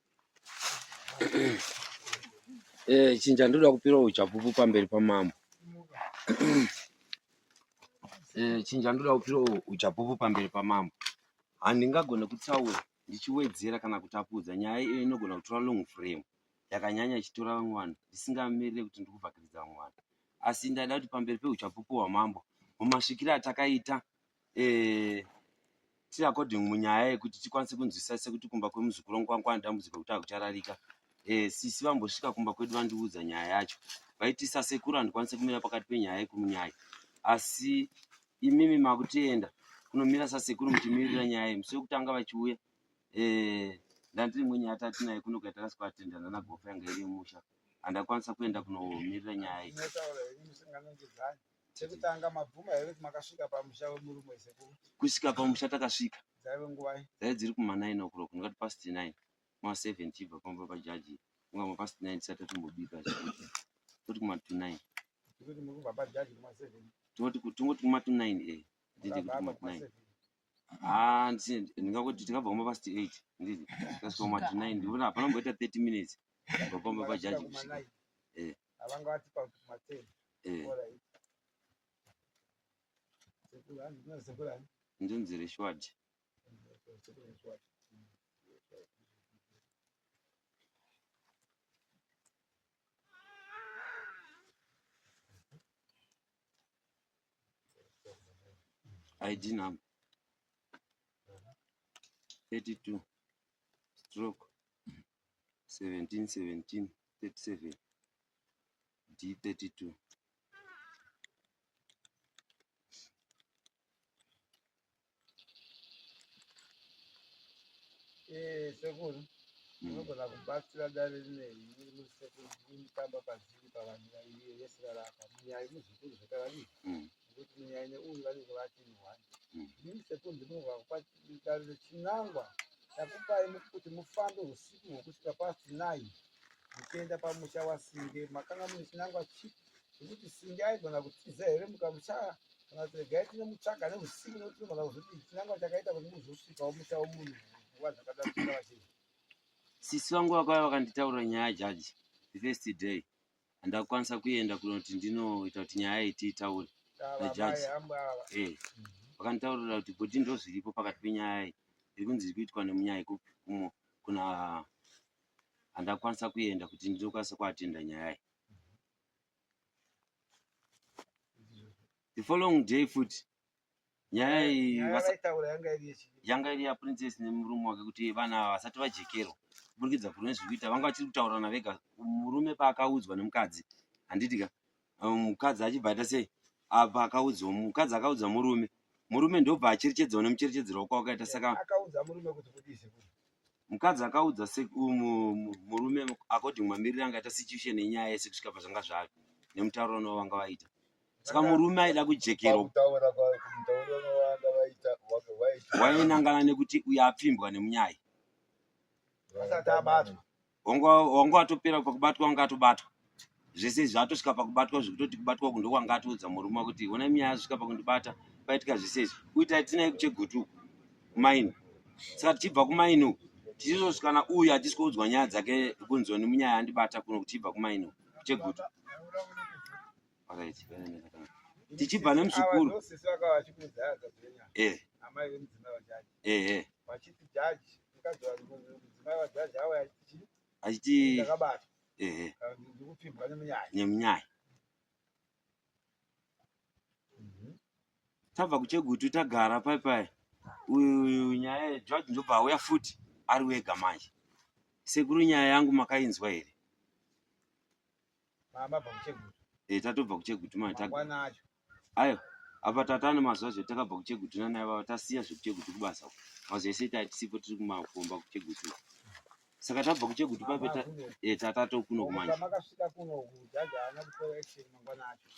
Chinja ndoda kupira uchapupu pamberi pamambo. Chinja ndoda kupira uchapupu pamberi pamambo. Handingagone kutaura ndichiwedzera kana kutapudza nyaya iyo inogona kutora long frame yakanyanya ichitora vamwe vanhu ndisingamirire kuti ndiri kuvhakiridza vamwe vanhu. Asi ndaida kuti pamberi peuchapupu hwamambo mumasvikiro atakaita tiri according munyaya yekuti tikwanise kunzwisisa sekuti kumba kwemuzukuru wangu kwanga kwane dambudziko rekuti hakuchararika. Sisi vambosvika kumba kwedu vandiudza nyaya yacho vaiti sasekuru handikwanise kumira pakati penyaya yekumunyaya asi imimi makutoenda kunomira sasekuru muchimirira nyaya iyi musi wekutanga vachiuya ndandiri imwe nyaya tatinayo kuno kwatakasvika atendana nagofa yanga iri musha handakwanisa kuenda kunomirira nyaya iyi. Munotaura henyu musinganongedzani. Chekutanga mabvuma here kuti makasvika pamusha wemurume sekuru? Kusvika pamusha takasvika. Dzaive nguvai? Dzaive dziri kuma 9 o'clock ndingati past 9 kuma 7 tichibva pamba pajaji kunga ma past 9 tisati tatombobika zvekuti toti kuma to 9. Tikuti muri kubva pajaji kuma 7. Tongoti tongoti kuma to 9 nditi kuti kuma to 9. Ah, ndingangoti tingabva kuma past 8 nditi tasvika kuma to 9 ndikuti hapana kumboita 30 minutes. Kubva pamba pajaji kusvika. Eh. Avanga vatipa kuti kuma 10. Eh. Alright. Sekuru, hanzi ndinonzi sekuru ani? Ndinonzi Reshwad. Sekuru Reshwad. ID number 32 stroke 17 17 37 D32. Eh, sekuru munogona kubatsira dare rineri muri muri sekuru mutamba pazviri pavanhu vairi vese varapa munyai muzukuru zvakavadii nekuti munyai neuyu vanenge vachiri one inini sekuru ndinogona kupa dare chinangwa chakupai kuti mufambe usiku hwekusvika past 9 muchienda pamusha waSinge makanga mune chinangwa chipi zvekuti Singe aigona kutiza here mukamushaya kana kuti regai tinomutsvaga neusiku nekuti tinogona kuzoti chinangwa chakaita kuti muzosvikawo musha wemunhu nguva dzakadaro chingava chei. Sisi vangu vakauya vakanditaurira nyaya jaji the first day handakukwanisa kuenda kunoti ndinoita kuti nyaya iyi tiitaure najaji eh vakanditaurira kuti bhodhi ndozviripo pakati penyaya iyi iri kunzi iri kuitwa nemunyaya kupi kumo kuna handakwanisa kuenda kuti ndinokwanisa kuatenda nyaya iyi the following day futi nyaya iyi yanga iri yaprincess nemurume wake kuti vana ava vasati vajekerwa kuburikidza kune zviri kuita vanga vachiri kutaurirana vega murume paakaudzwa nemukadzi handiti ka mukadzi achibva aita sei apa akaudzwa mukadzi akaudza murume murume ndobva acherechedzawo nemucherechedzero wako wakaita saka akaudza murume kuti kudii sekuru mukadzi akaudza murume according mamiriro anga aita situation yenyaya yese kusvika pazvanga zvave nemutaurano wavanga vaita saka murume aida kujekerwa wainangana nekuti uyo apfimbwa nemunyai asati abatwa wanga watopera pakubatwa wanga atobatwa zvese izvi atosvika pakubatwa zvekutoti kubatwa uku ndokwanga atoudza murume kuti ona minyaya yasvika pakundibata paitika zvese izvi kuita tinaye kuchegutu uku kumaini saka tichibva kumaini uku tichizosvikana uyu hatisi kuudzwa nyaya dzake kunzoni munyaya yandibata kuno tichibva kumaini uku kuchegutu tichibva nemuzukuru eh. Eh, eh. Achiti ehe nemunyaya tabva kuchegutu tagara pai pai uyu nyaya george ndobva auya futi ari wega manje sekuru nyaya yangu makainzwa here e tatobva kuchegutu manje ayo apa tatane mazuva zve takabva kuchegutu nana ivava tasiya zvekuchegutu kubasa uko mazuva ese taitisipo tiri kumakomba kuchegutu saka tabva kuchegutu pape eh, tatato kuno kumanje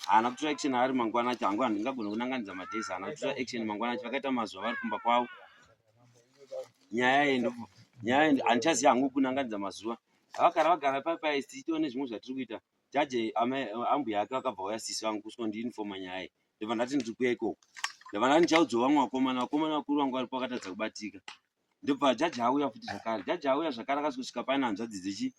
haana kutora action ari mangwana acho hangu handingagona kunanganidza madays haana kutora action mangwana acho vakaita mazuva vari kumba kwavo nyaya iyi nyaya iyi handichaziva hangu kunanganidza mazuva vakara vagara papai tichitione zvimwe zvatiri kuita jaji ambuya ake vakabva vauya sisi vangu kusvika ndiinfoma nyaya iyi ndobva ndati ndiri kuya ikoko ndobva ndati ndichaudzwa vamwe vakomana vakomana vakuru vangu varipo vakatadza kubatika ndobva jaji auya futi zvakare jaji auya zvakare akasvika pane hanzvadzi dzechi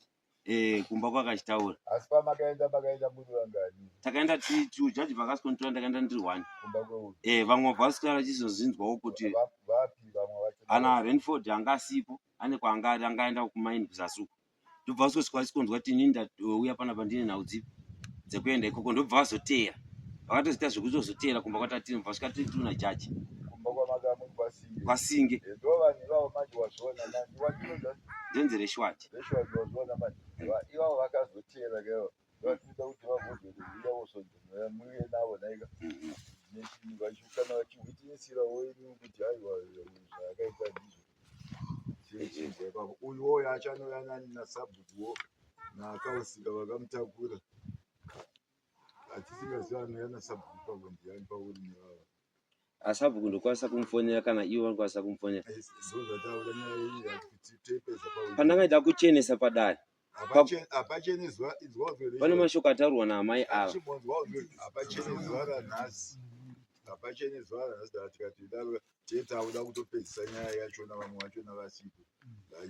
eh, kumba kwakachitaura asi pamakaenda makaenda muri vangani takaenda titu jaji vakasikonditora ndakaenda ndiri one kumba kweuyu eh, vamwe vabva vaswera vachizozvinzwawo kuti vapi vamwe vacho ana renford anga asipo ane kwaanga ari anga aenda kumaini kuzasi uko ndobva vasweswa vasikonzwa kuti inini ndauya panapa ndine nhau dzipi dzekuenda ikoko ndobva vazoteera vakatozoita zvekutozoteera kumba kwatatiri bva vasvika tiri tuna jaji kumba kwamaka muri kwasinge kwasinge eh, ndo vanhu ivavo manje wazviona manje watinoda ndonzi reshwati reshwati wazviona manje ivavo vakazoteera kaivo vatinoda kuti vagozokuuya vosonzonora muye navo naika mhm. kana vachihwitinisira wenyu kuti aiwa zvakaita ndizvo chechinja ipapo uyu woyo achanouya nani nasabhukuwo naakausika vakamutakura atisingaziva anouya nasabhuku ipapo ndiani pauri nevava asabhuku ndokwanisa kumufonera kana ivo vanokwanisa kumufonera Pandanga kuchenesa padare pane mashoko ataurwa naamai ava hapachene zuva ranhasi hapachene zuva ranhasi daa tikati daro tee takuda kutopedzisa nyaya yachona vamwe vachona vasipo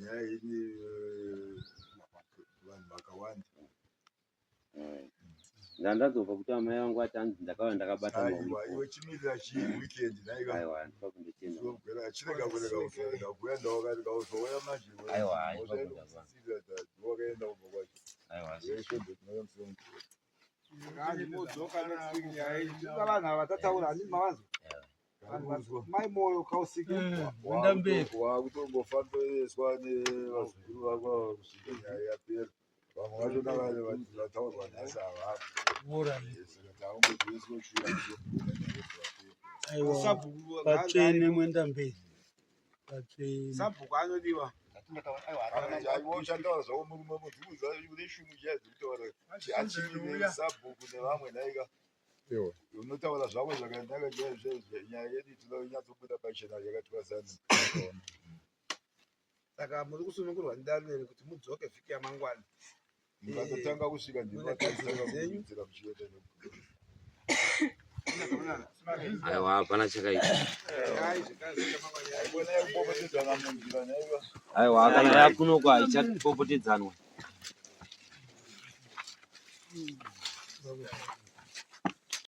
nyaya ini eh, vanhu makumbo akawanda. Ndandazobva kuti amai vangu vati hanzi ndakauya ndakabata Aiwa, iwe chimirira chii weekend nhaika. Aiwa, handifa kundotenda. Chirega kurega kuzorega kuenda wakarega kuzouya manje. Aiwa, handifa kundava. Wakaenda kumba kwacho. Aiwa. Yeshondo tinouya musi weMuvhuro. Hanzi modzoka next week nyaya iyi. Tinoda vanhu ava tataura handiti mavanzwa? Vanhu Mai Moyo kausike. Wakutongofambiriswa nevazukuru vako ava kusvika nyaya yapera. Vamwe vacho navale vataurwa nhasi havapo. Saka takungoziviswa shuwa Aiwa, Sabhuku patsvene mwenda mberi patsvene. Sabhuku anodiwa. Aiwa uchataura zvako murume mudziudza une shungu chiya dzekutaura achiri sabhuku nevamwe nhaika. Unotaura zvako zvakanaka chaizvo nyaya yedu tinonyatsobuda pachena yakatwazana. Saka muri kusunungurwa nedare here kuti mudzoke vhiki yamangwana? Mukatotanga kusvika ndinotanga kudzira muchienda Aiwa, hapana chakaipa. Kupopotedzana munzira nhaiwa. Aiwa, kana yakunoko haichapopotedzanwa.